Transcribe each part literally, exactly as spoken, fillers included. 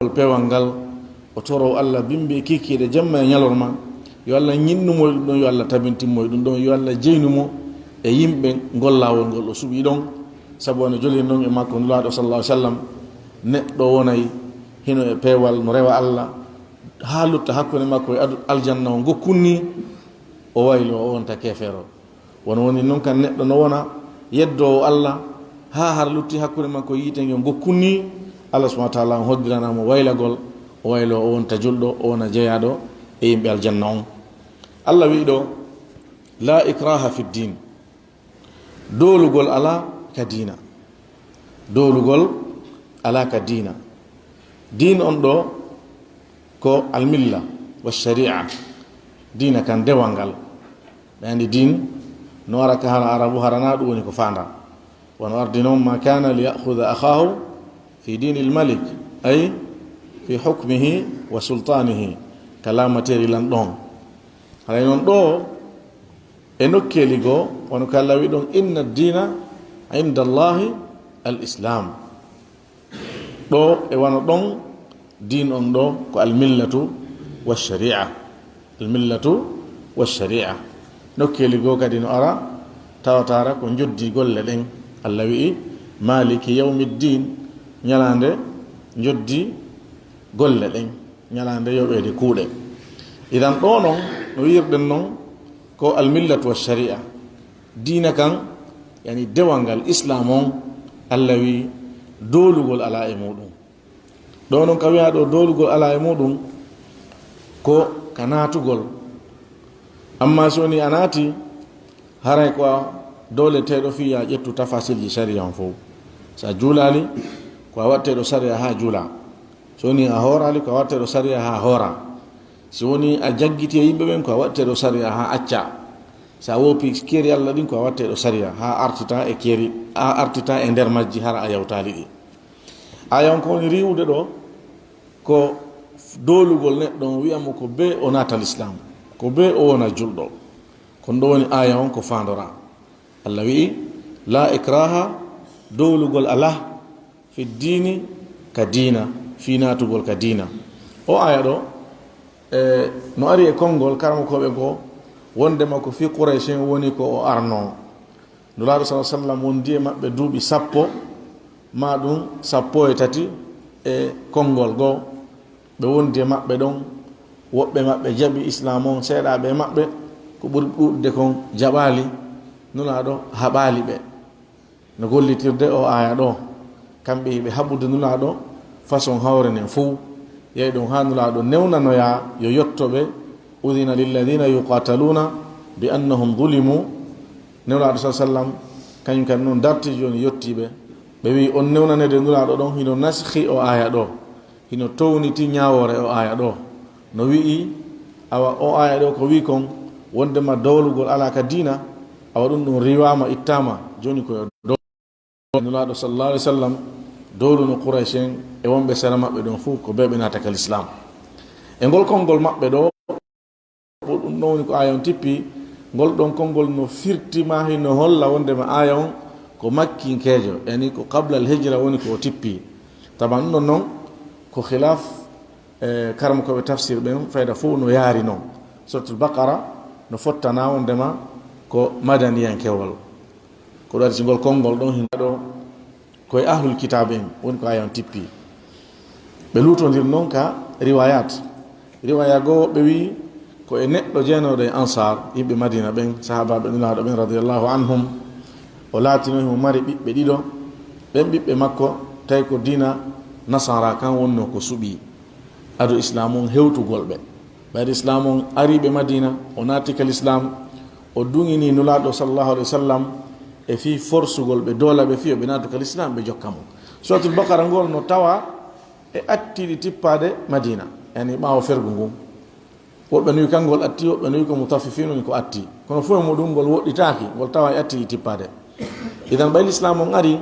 peewal ngal, o toro Allah bimbi e kiikiiɗe, jemma e ñalorma, yo Allah ñinnu mo e ɗum ɗon, yo Allah tabintin mo e ɗum ɗon, yo Allah jeynu mo e yimɓe ngol laawol ngol o suɓii ɗon. Sabu wano joliri non e makko Nulaaɗo sallallahu alaihi wasallam, neɗɗo wonay hino e peewal no rewa Allah, haa lutta hakkunde makko e adu-, aljanna on gokkun ni, o waylo o wonta keefeero. Wano woni non kan neɗɗo no wona yeddoowo Allah, haa hara lutti hakkunde makko yiite nge gokkun ni, Allah subhanahu wa ta'ala on hoddirana mo waylagol, o waylo o wonta julɗo, o wona jeyaaɗo e yimɓe aljanna on. Allah wi'i ɗo, "La ikraha fi ddin." Doolugol alaa ka diina. Doolugol alaa ka diina. Diin on ɗo ko almilla wa shari'a. Diina kan dewal ngal. Ɓe anndi diin no ara ka haala Arabu, hara na ɗum woni ko faanda. Wano ardi non, "Ma kana li ya'khudha akhahu fi dinil malik, ay fi hukmihi wa sultanihi." Ka laamateri lan ɗon. Haray non ɗo e nokkeeli goo, wano ko Allah wi'i ɗon, "Inna diina inda Allahi al-Islam." Ɗo e wano ɗon, diin on ɗo ko al-millatu wa shari'a. Al-millatu wa shari'a. Nokkeeli goo kadi no ara, tawataara ko njoddi golle ɗen. Allah wi'i, "Maliki yawmi ddin", ñalaande njoddi golle ɗen, ñalaande yoɓeede kuuɗe. Idan ɗo non, no wi'irɗen non, ko al-millatu wa shari'a. Diina kan, yani dewal ngal Islam on, Allah wi'i doolugol alaa e muɗum. Ɗo non ka wi'a ɗo doolugol alaa e muɗum, ko ka naatugol. Amma si woni a naati, haray ko a dooleteeɗo fii a ƴettu tafasilji sariya on fow. Si a juulaali, ko a watteeɗo sariya haa juula. Si woni a hooraali, ko a watteeɗo sariya haa hoora. Si woni a jaggiti e yimɓe ɓen, ko a watteeɗo sariya haa acca. Si a woppi keeri Allah ɗin, ko a watteeɗo sariya haa artita e keeri, haa artita e nder majji hara a yawtaali ɗi. Aaya on ko woni riiwude ɗo, ko doolugol neɗɗo on, wi'a mo ko bee o naata Lislaam, ko bee o wona julɗo. Kon ɗo woni aaya on ko faandoraa. Allah wi'i, "La ikraha", doolugol alaa, "fi ddiini", ka diina, fii naatugol ka diina. O aaya ɗo, e, no ari e konngol karamokooɓe goo, wondema ko fii Qurayshin woni ko o arnoo. Nulaaɗo sallallahu alaihi wasallam wondi e maɓɓe duuɓi sappo, maa ɗum sappo e tati e konngol goo. Ɓe wondi e maɓɓe ɗon, woɓɓe maɓɓe jaɓi Islaam on, seeɗaaɓe e maɓɓe, ko ɓuri ɗuuɗude kon jaɓaali, Nulaaɗo haɓaali ɓe. No gollitirde o aaya ɗo, kamɓe hiɓe haɓude Nulaaɗo façon hawre nden fow. Yehi ɗon haa Nulaaɗo newnanoya yo yotto ɓe, "Udhina lilladhina yuqataluna bi annahum zulimu." Nulaaɗo sallallahu alaihi wasallam, kañum kan non darti jooni yottii ɓe. Ɓe wi'i on newnanede Nulaaɗo ɗon hino naskhi o aaya ɗo. Hino towniti ñaawoore o aaya ɗo. No wi'i, awa o aaya ɗo ko wi'i kon, wondema doolugol alaa ka diina, awa ɗum ɗum riiwaama, ittaama, jooni ko yo dool-, Nulaaɗo sallallahu alaihi wasallam dooluno Quraysh en e wonɓe sera maɓɓe ɗon fow ko ɓe ɓe naata ka Lislaam. E ngol konngol maɓɓe ɗo, ɗum ɗon woni ko aaya on tippi, ngol ɗon konngol no firti ma hino holla wondema aaya on ko makkinkeejo, yani ko qabla al hijra woni ko o tippi. Taban ɗum ɗon non ko khilaaf, e, karamokooɓe tafsir ɓen, fayda fow no yaari non. Suratul Baqara no fottana wondema ko madaniyankewol. Ko ɗum waɗi si ngol konngol ɗon hino ɗo, ko e ahlul kitaab en woni ko aaya on tippi. Ɓe luutondir non ka riwayat. Riwaya goo ɓe wi'i ko e neɗɗo jeenooɗo e Ansaar, yimɓe Madina ɓen, sahaabaaɓe Nulaaɗo ɓen radiyallahu anhum, o laatino himo mari ɓiɓɓe ɗiɗo. Ɓen ɓiɓɓe makko tawi ko diina Nasaara kan wonnoo ko suɓii. Ado Islaam on hewtugol ɓe. Ɓayri Islaam on ari ɓe Madina, o naati ka Lislaam, o duŋini Nulaaɗo sallallahu alaihi wasallam e fii forsugol ɓe, doola ɓe fii yo ɓe naatu ka Lislaam, ɓe jokka mo. Suratul Baqara ngol no tawa e attiiɗi tippaade Madina, yani ɓaawo fergu ngun. Woɓɓe no wi'i kan ngol atti, woɓɓe no wi'i ko mutaffifiin woni ko atti. Kono fof e muɗum ngol woɗɗitaaki, ngol tawa e attiiɗi tippaade. Idan ɓay Lislaam on ari,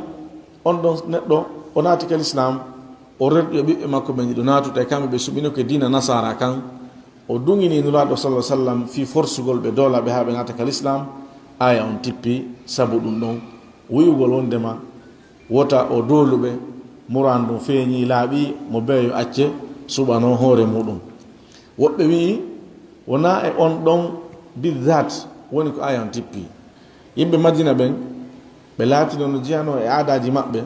on ɗon neɗɗo, o naati ka Lislaam, o rerɗi o ɓiɓɓe makko ɓen ɗiɗo naatu, tawi kamɓe ɓe suɓino ko e diina Nasaara kan. O duŋini Nulaaɗo sallallahu alaihi wasallam fii forsugol ɓe, doola ɓe haa ɓe naata ka Lislaam. Aaya on tippi sabu ɗum ɗon, wi'ugol wondema wota o doolu ɓe, Muraan ɗum feeñi, laaɓi, mo beeyo acce suɓanoo hoore muuɗum. Woɓɓe wi'i, wonaa e on ɗon bizzaat woni ko aaya on tippi. Yimɓe Madina ɓen, ɓe laatino no jeyanoo e aadaaji maɓɓe,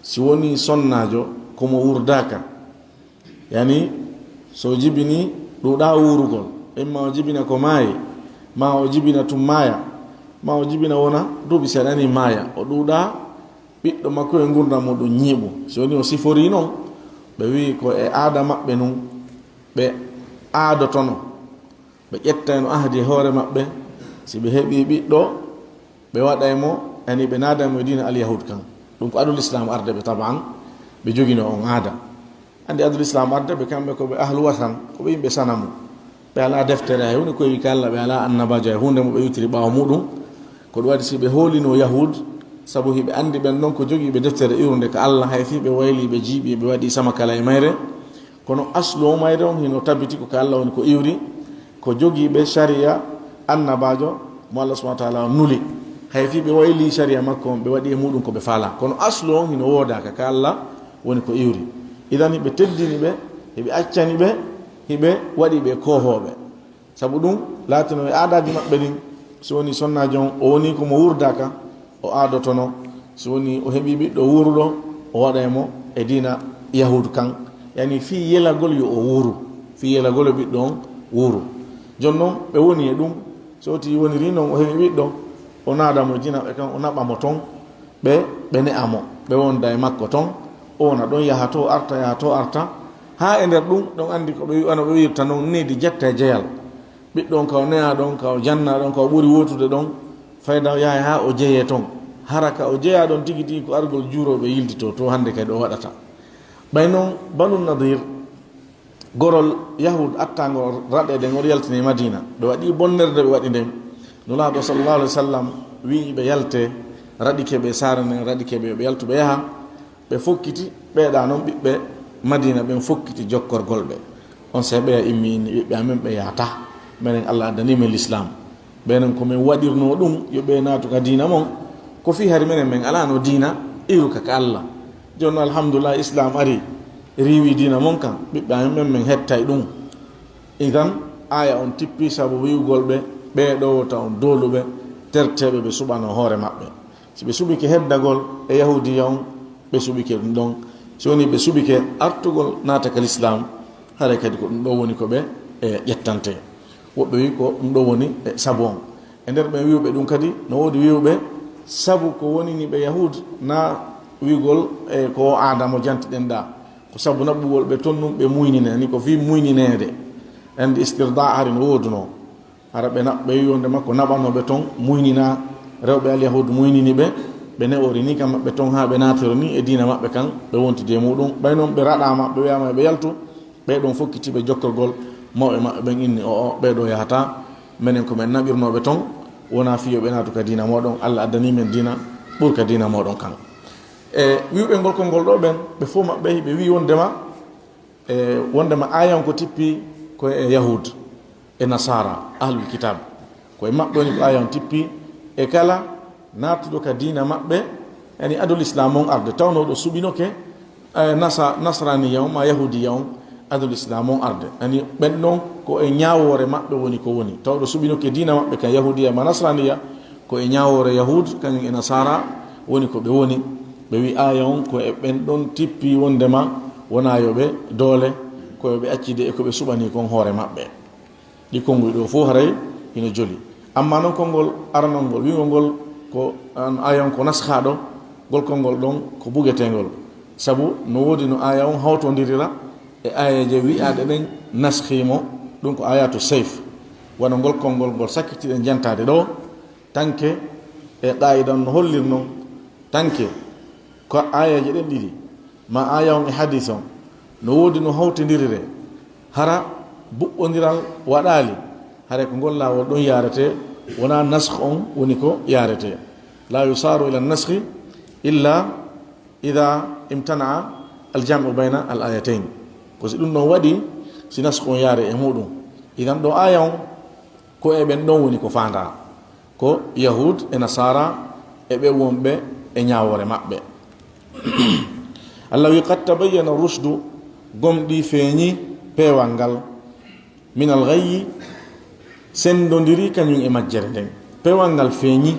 si wonii sonnaajo ko mo wurdaaka. Yani, so o jibinii, ɗuuɗaa wuurugol. Imma o jibina ko maayi, maa o jibina tun maaya, maa o jibina wona duuɓi seeɗa ni maaya. O ɗuuɗaa ɓiɗɗo makko e ngurndan muuɗum ñiiɓu. Si wonii o siforii non, ɓe wi'i ko e aada maɓɓe nun ɓe aadotono. Ɓe ƴettayno ahdi e hoore maɓɓe, si ɓe heɓii ɓiɗɗo, ɓe waɗay mo, yani ɓe naaday mo e diina Alyahud kan. Ɗum ko adul Islam arde ɓe taban, ɓe joginoo on aada. Anndi adul Islam arde ɓe kamɓe ko ɓe ahlu wasan, ko ɓe yimɓe sanamu. Ɓe alaa deftere hay huunde ko wi ka Alla, ɓe alaa annabaajo hay huunde mo ɓe iwtiri ɓaawo muuɗum. Ko ɗum waɗi si ɓe hoolinoo Yahud, sabu hiɓe anndi ɓen ɗon ko jogiiɓe deftere iwrunde ka Alla, hay fii ɓe waylii, ɓe jiiɓii, ɓe waɗii sama kala e mayre. Kono aslu o mayre on hino tabiti ko ka Alla woni ko iwri, ko jogiiɓe sariya annabaajo mo Alla subhanahu wa taala nuli. Hay fii ɓe waylii sariya makko on, ɓe waɗi e muuɗum ko ɓe faalaa. Kono aslu on hino woodaa ka, ka Alla woni ko iwri. Idan hiɓe teddini ɓe, hiɓe accani ɓe, hiɓe waɗi ɓe koohooɓe. Sabu ɗum laatino e aadaaji maɓɓe ɗin, si wonii sonnaajo on, o wonii ko mo wurdaaka, o aadotono. Si wonii o heɓii ɓiɗɗo wuuruɗo, o waɗa e mo e diina Yahuud kan. Yani fii yelagol yo o wuuru, fii yelagol yo ɓiɗɗo on wuuru. Jooni non ɓe woni e ɗum, so tii wonirii non o heɓii ɓiɗɗo, o naada mo e diina ɓe kan, o naɓa mo ton, ɓe, ɓe ne'a mo, ɓe wonda e makko ton, o wona ɗon, yaha to, arta, yaha to, arta. Haa e nder ɗum, ɗon anndi ko ɓe wi-, wano ɓe wi'irta non, needi jetta e jeyal. Ɓiɗɗo on ka o ne'aa ɗon, ka o jannaa ɗon, ka o ɓuri wootude ɗon, fayda o yahay haa o jeyee ton. Hara ka o jeyaa ɗon tigi tigi ko argol juurooɓe yiltitoo to, hannde kadi o waɗata. Ɓay non, Banu Nadir, gorol Yahuud attaango raɗeede ngol yaltini Madiina. Ɓe waɗi bonnere nde ɓe waɗi nden. Nulaaɗo sallallahu alaihi wasallam wi'i ɓe yaltee, raɗike ɓe saare nden, raɗike ɓe, ɓe yaltu ɓe yaha. Ɓe fokkiti, ɓeeɗa non ɓiɓɓe Madiina ɓen fokkiti jokkorgol ɓe. On saa'i ɓeya immi inni, ɓiɓɓe amen ɓe yaata. Menen Allah addani men Lislaam. Ɓe non ko men waɗirnoo ɗum, yo ɓe naatu ka diina mon. Ko fii hari menen men alaano diina iwruka ka Allah. Jooni non, alhamdulillah, Islaam ari, riiwi diina mon kan. Ɓiɓɓe amen ɓen, men hettay ɗum. Idan, aaya on tippi sabu wi'ugol ɓe, ɓee ɗoo wota on dooluɓe, terteeɓe ɓe suɓanoo hoore maɓɓe. Si ɓe suɓike heddagol e Yahuudiya on, ɓe suɓike ɗum ɗon. Si woni ɓe suɓike artugol naata ka Lislaam, haray kadi ko ɗum ɗon woni ko ɓe, e, ƴettante. Woɓɓe wi'i ko ɗum ɗon woni, e, sabu on. E nder ɓen wi'uɓe ɗum kadi, no woodi wi'uɓe sabu ko wonini ɓe Yahuud, na wi'ugol, e, ko o aada mo jantiɗen ɗaa. Ko sabu naɓugol ɓe ton ɗum ɓe muynine, ni ko fii muynineede. Anndi istirdaa hari no woodunoo. Hara ɓe na-, ɓe wi'i wonde makko naɓanooɓe ton, muynina rewɓe Alyahuud, muynini ɓe, ɓe ne'ori ni ka maɓɓe ton haa ɓe naatoro ni e diina maɓɓe kan, ɓe wontidi e muuɗum. Ɓay non ɓe raɗaama, ɓe wi'aama ɓe yaltu, ɓee ɗon fokkiti ɓe jokkorgol mawɓe maɓɓe ɓen inni, o'o, ɓee ɗoo yahataa, menen ko men naɓirnooɓe ton, wonaa fii yo ɓe naatu ka diina mooɗon, Allah addanii men diina ɓurka diina mooɗon kan. E wi'uɓe ngol konngol ɗoo ɓen, ɓe fow maɓɓe hiɓe wi'i wondema, e wondema aaya on ko tippi ko e Yahuud e Nasaara, Ahlul Kitaab. Ko e maɓɓe woni ko aaya on tippi, e kala naatuɗo ka diina maɓɓe, yani adol Islaam on arde, tawnoo ɗo suɓinoke, e, nasa-, Nasraaniya on maa Yahuudiya on, adol Islaam on arde. Yani ɓen ɗon ko e ñaawoore maɓɓe woni ko woni. Taw ɗo suɓinoke diina maɓɓe kan Yahuudiya maa Nasraaniya, ko e ñaawoore Yahuud, kañum e Nasaara woni ko ɓe woni. Ɓe wi'i aaya on ko e ɓen ɗon tippi wondema wonaa yo ɓe doole, ko yo ɓe accide e ko ɓe suɓanii kon hoore maɓɓe. Ɗi konnguɗi ɗoo fow haray hino joli. Ammaa non konngol aranol ngol, wi'ugol ngol ko, an, aaya on ko naskhaaɗo, ngol konngol ɗon ko bugeteengol. Sabu no woodi no aaya on hawtondirira e aayeeje wi'aaɗe ɗen naskhii mo, ɗum ko aayaatu sayf. Wano ngol konngol ngol sakkitiɗen jantaade ɗoo, tanke e qaa'ida on no hollir non, tanke ko aayeeje ɗen ɗiɗi, maa aaya on e hadiis on, no woodi no hawtindirire, hara buɓɓondiral waɗaali, haray ko ngol laawol ɗon yaaretee, wonaa naskh on woni ko yaaretee. Laa yusaaru ila naskhi illa ida imtana'a al-jam'u bayna al-ayatayn. Ko si ɗum ɗon waɗi, si naskh on yaare e muuɗum. Idan ɗo aaya on, ko e ɓen ɗon woni ko faandaa. Ko Yahuud e Nasaara e ɓe wonɓe e ñaawoore maɓɓe. Allah wi, "Qad tabayyana rushdu, gomɗi feeñi peewal ngal, minal ghayyi, senndondiri kañum e majjere nden." Peewal ngal feeñi,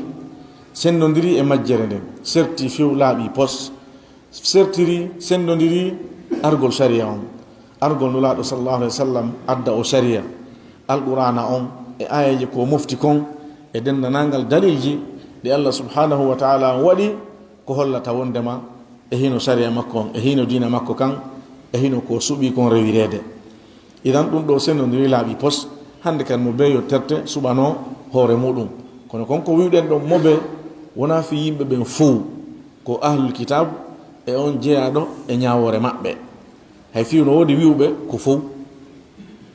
senndondiri e majjere nden, serti few, laaɓi pos, sertiri, senndondiri argol sariya on, argol Nulaaɗo sallallahu alaihi wasallam adda o sariya, Alqur'aana on, e aayeeje ko mofti kon, e denndanangal dalilji ɗi Allah subhanahu wa ta'ala waɗi, ko hollata wondema e hino sariya makko on, e hino diina makko kan, e hino ko suɓi kon rewireede. Idan ɗum ɗo senndondiri laaɓi pos, hannde kan mo bee yottirte suɓanoo hoore muɗum. Kono kon ko wi'uɗen ɗon mo bee, wonaa fii yimɓe ɓen fow, ko ahlul kitab e on jeyaaɗo e ñaawoore maɓɓe. Hay fii no woodi wi'uɓe ko fow.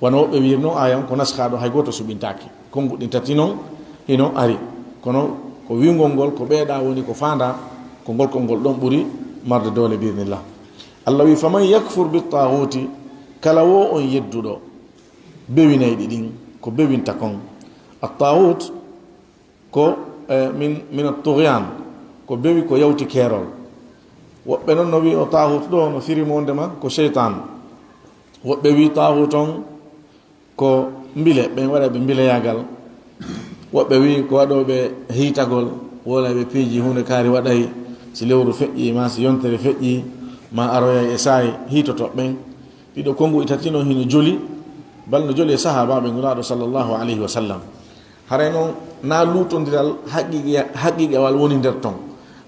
Wano woɓɓe wi'iri non, aaya on ko naskaaɗo, hay gooto suɓintaake. Konnguɗi tati non hino ari. Kono ko wi'ugol ngol, ko ɓeeɗa woni ko faandaa, ko ngol konngol ɗon ɓuri marde doole, bi'idhnillah. Allah wi, "Faman yakfur bit-taghuti," kala wo on yedduɗo bewinayɗi ɗin, ko bewinta kon. At-taghut ko, eh, min, min at-tughyan, ko bewi ko yawti keerol. Woɓɓe non no wi'i o taghut ɗo no firi mo wondema ko seytaan. Woɓɓe wi'i taghut on ko mbile, ɓen waɗayɓe mbileyaagal. Woɓɓe wi'i ko waɗooɓe hiitagol, wowlayɓe piiji huunde kaari waɗay, si lewru feƴƴi, maa si yontere feƴƴi, maa aroyay e saa'i, hiitoto ɓen. Ɗiɗo konnguɗi tati non hino joli, bal no joli e sahaabaaɓe Nulaaɗo sallallahu alayhi wa sallam. Haray non, na luutondiral haqiiqe-, haqiiqewal woni nder ton.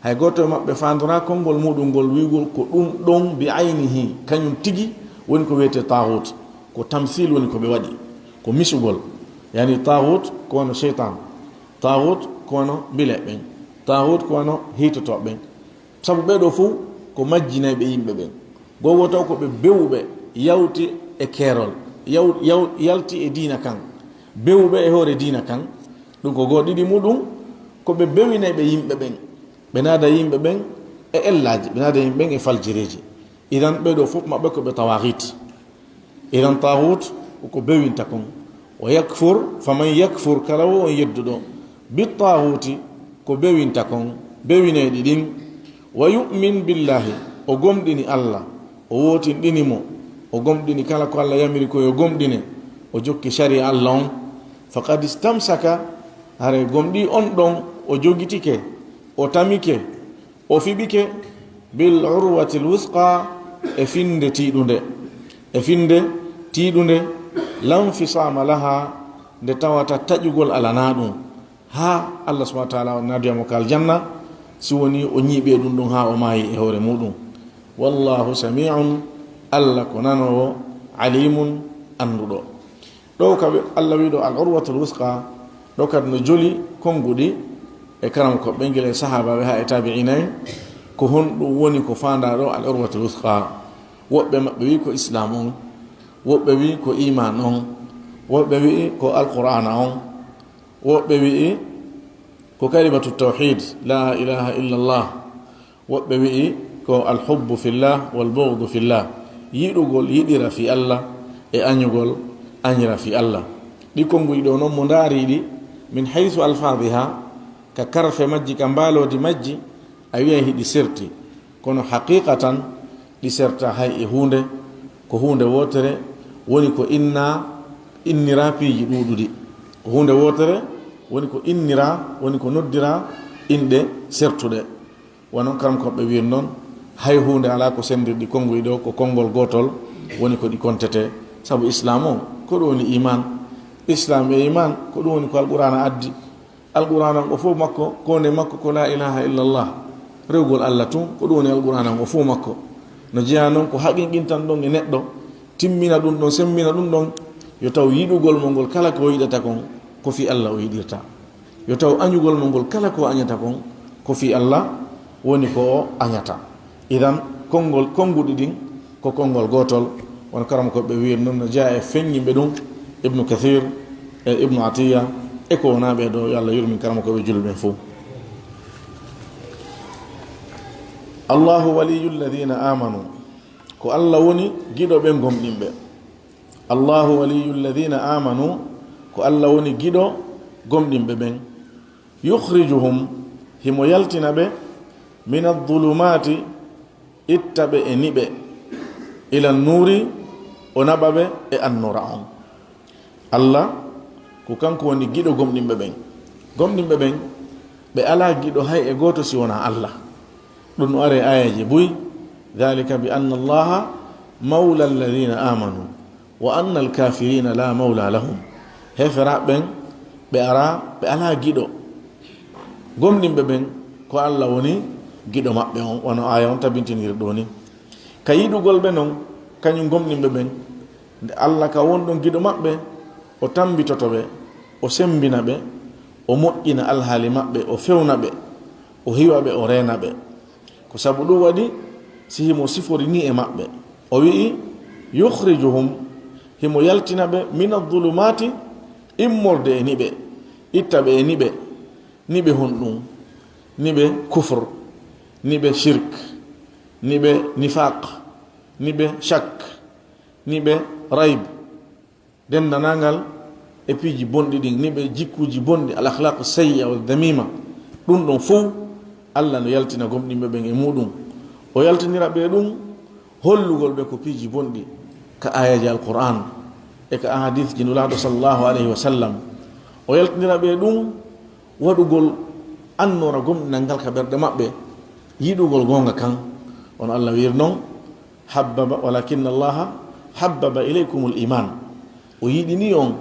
Hay gooto e maɓɓe faandoraa konngol muɗum ngol wi'ugol ko ɗum ɗon bi aynihi, kañum tigi woni ko wi'etee taaxuut, ko tamsiil woni ko ɓe waɗi, ko misugol. Yani taaxuut ko wano seytaan, taaxuut ko wano mbile ɓen, taaxuut ko wano hiitotooɓe ɓen. Sabu ɓee ɗoo fow ko majjinayɓe yimɓe ɓen. Goo woo taw ko ɓe bewuɓe yawti e keerol, yaw-, yaw-, yalti e diina kan, bewuɓe e hoore diina kan. Ɗum ko goo. Ɗiɗi muɗum, ko ɓe bewinayɓe yimɓe ɓen. Ɓe naada yimɓe ɓen e ellaaji, ɓe naada yimɓe ɓen e faljireeji. Idan ɓee ɗoo fof maɓɓe ko ɓe tawaaxiit. Idan taaxuut ko bewinta kon. Wa yakfur, faman yakfur, kala wo on yedduɗo, bi taaxuuti, ko bewinta kon, bewinayɗi ɗin, wa yu'min billahi, o gomɗini Allah, o wootinɗini mo, o gomɗini kala ko Allah yamiri ko yo gomɗine, o jokki sariya Allah on, faqad istamsaka, hare gomɗi on ɗon, o jogitike, o tamike, o fiɓike bil urwatil wuthqa, e finde tiiɗunde, e finde tiiɗunde, la nfisaama laha, nde tawata taƴugol alanaa ɗum, haa Allah subhanahu wa taala o naadiya mo ka aljanna, si woni o ñiiɓe ɗum ɗum haa o maayi e hoore muɗum. Wallahu samiun, Allah ko nanoowo, alimun, annduɗo. Ɗo ka wi-, Allah wiɗo al urwatul wuthqa, ɗo kadi no joli konnguɗi e karamokooɓe ɓe, gila e sahaabaaɓe haa e taabi'ina en, ko honɗum woni ko faandaa ɗo al urwatul wuthqa? Woɓɓe maɓɓe wi'i ko islaam on, woɓɓe wi'i ko iimaan on, woɓɓe wi'i ko alqur'aana on, woɓɓe wi'i ko kalimatu tawhid, la ilaha illallah. Woɓɓe wi'i ko alhubbu fillah wal bughdu fillah, yiɗugol yiɗira fi Allah e añugol añira fi Allah. Ɗi konnguɗi ɗo non mo ndaariɗi min haythu alfadiha, ka karfe majji, ka mbaaloodi majji, a wi'ay hiɗi serti, kono haqiqatan ɗi serta hay e huunde, ko huunde wootere woni ko inna, innira piiji ɗuuɗuɗi, ko huunde wootere woni ko innira, woni ko noddira inɗe sertuɗe. Wano karamokooɓe wi'iri non, hay huunde alaa ko senndirɗi konnguɗi ɗo, ko konngol gootol woni ko ɗi kontete. Sabu islaam o, ko ɗum woni iimaan. Islaam e iimaan, ko ɗum woni ko Alqur'aana addi. Alqur'aana on, o fof makko, ko nde makko ko laa ilaaha illallah, rewgol Allah tun, ko ɗum woni Alqur'aana on, o fof makko. No jeyaa non ko haqinqintan ɗon e neɗɗo, timmina ɗum ɗon, semmina ɗum ɗon, yo taw yiɗugol mo ngol kala ko yiɗata kon, ko fii Allah o yiɗirta. Yo taw añugol mo ngol kala ko añata kon, ko fii Allah woni ko o añata. Idan, konngol, konnguɗi ɗin ko konngol gootol, wano karamokooɓe wi'iri non, no jeyaa e feññinɓe ɗum, Ibnu Kathir e Ibnu Atiyya e ko wonaa ɓee ɗoo, yo Allah yurmin karamokooɓe julɓe ɓen fof. Allahu waliyyu alladhina amanu, ko Allah woni giɗo ɓen gomɗinɓe. Allahu waliyyu alladhina amanu, ko Allah woni giɗo gomɗinɓe ɓen. Yukhrijuhum, himo yaltina ɓe, min adh-dhulumati, Itta ɓe e niɓe, ila nuuri, o naɓa ɓe e annoora on. Allah ko kanko woni giɗo gomɗinɓe ɓen. Gomɗinɓe ɓen, ɓe alaa giɗo hay e gooto si wonaa Allah. Ɗum no ari e aayeeje buy, dhalika bi anna Allaha mawla alladhina amanu, wa anna alkafirina la mawla lahum. Heeferaaɓe ɓen, ɓe araa, ɓe alaa giɗo. Gomɗinɓe ɓen, ko Allah woni giɗo maɓɓe on, wano aaya on tabintiniri ɗoo ni. Ka yiɗugol ɓe non, kañum gomɗinɓe ɓen, nde Allah ka wonɗon giɗo maɓɓe, o tambitoto ɓe, o semmbina ɓe, o moƴƴina alhaali maɓɓe, o fewna ɓe, o hiwa ɓe, o reena ɓe. Ko sabu ɗum waɗi si himo sifori ni e maɓɓe. O wi'i, yukhrijuhum, himo yaltina ɓe, min adh-dhulumati, immorde e niɓe, itta ɓe e niɓe. Niɓe honɗum? Niɓe kufr, niɓe shirk, niɓe nifaq, niɓe shak, niɓe rayb. Denndanangal e piiji bonɗi ɗin, niɓe jikkuuji bonɗi, al akhlaqu sayyi'a wal dhamima. Ɗum ɗon fow, Allah no yaltina gomɗinɓe ɓen e muɗum. O yaltinira ɓe ɗum, hollugol ɓe ko piiji bonɗi ka aayeeje Alqur'an e ka ahadisji Nulaaɗo sallallahu alayhi wa sallam. O yaltinira ɓe ɗum, waɗugol annoora gomɗinal ngal ka ɓerɗe maɓɓe, yiɗugol goonga kan, on Allah wi'ir non, habbaba, walakinna Allaha habbaba ilaykumul iman. O yiɗini on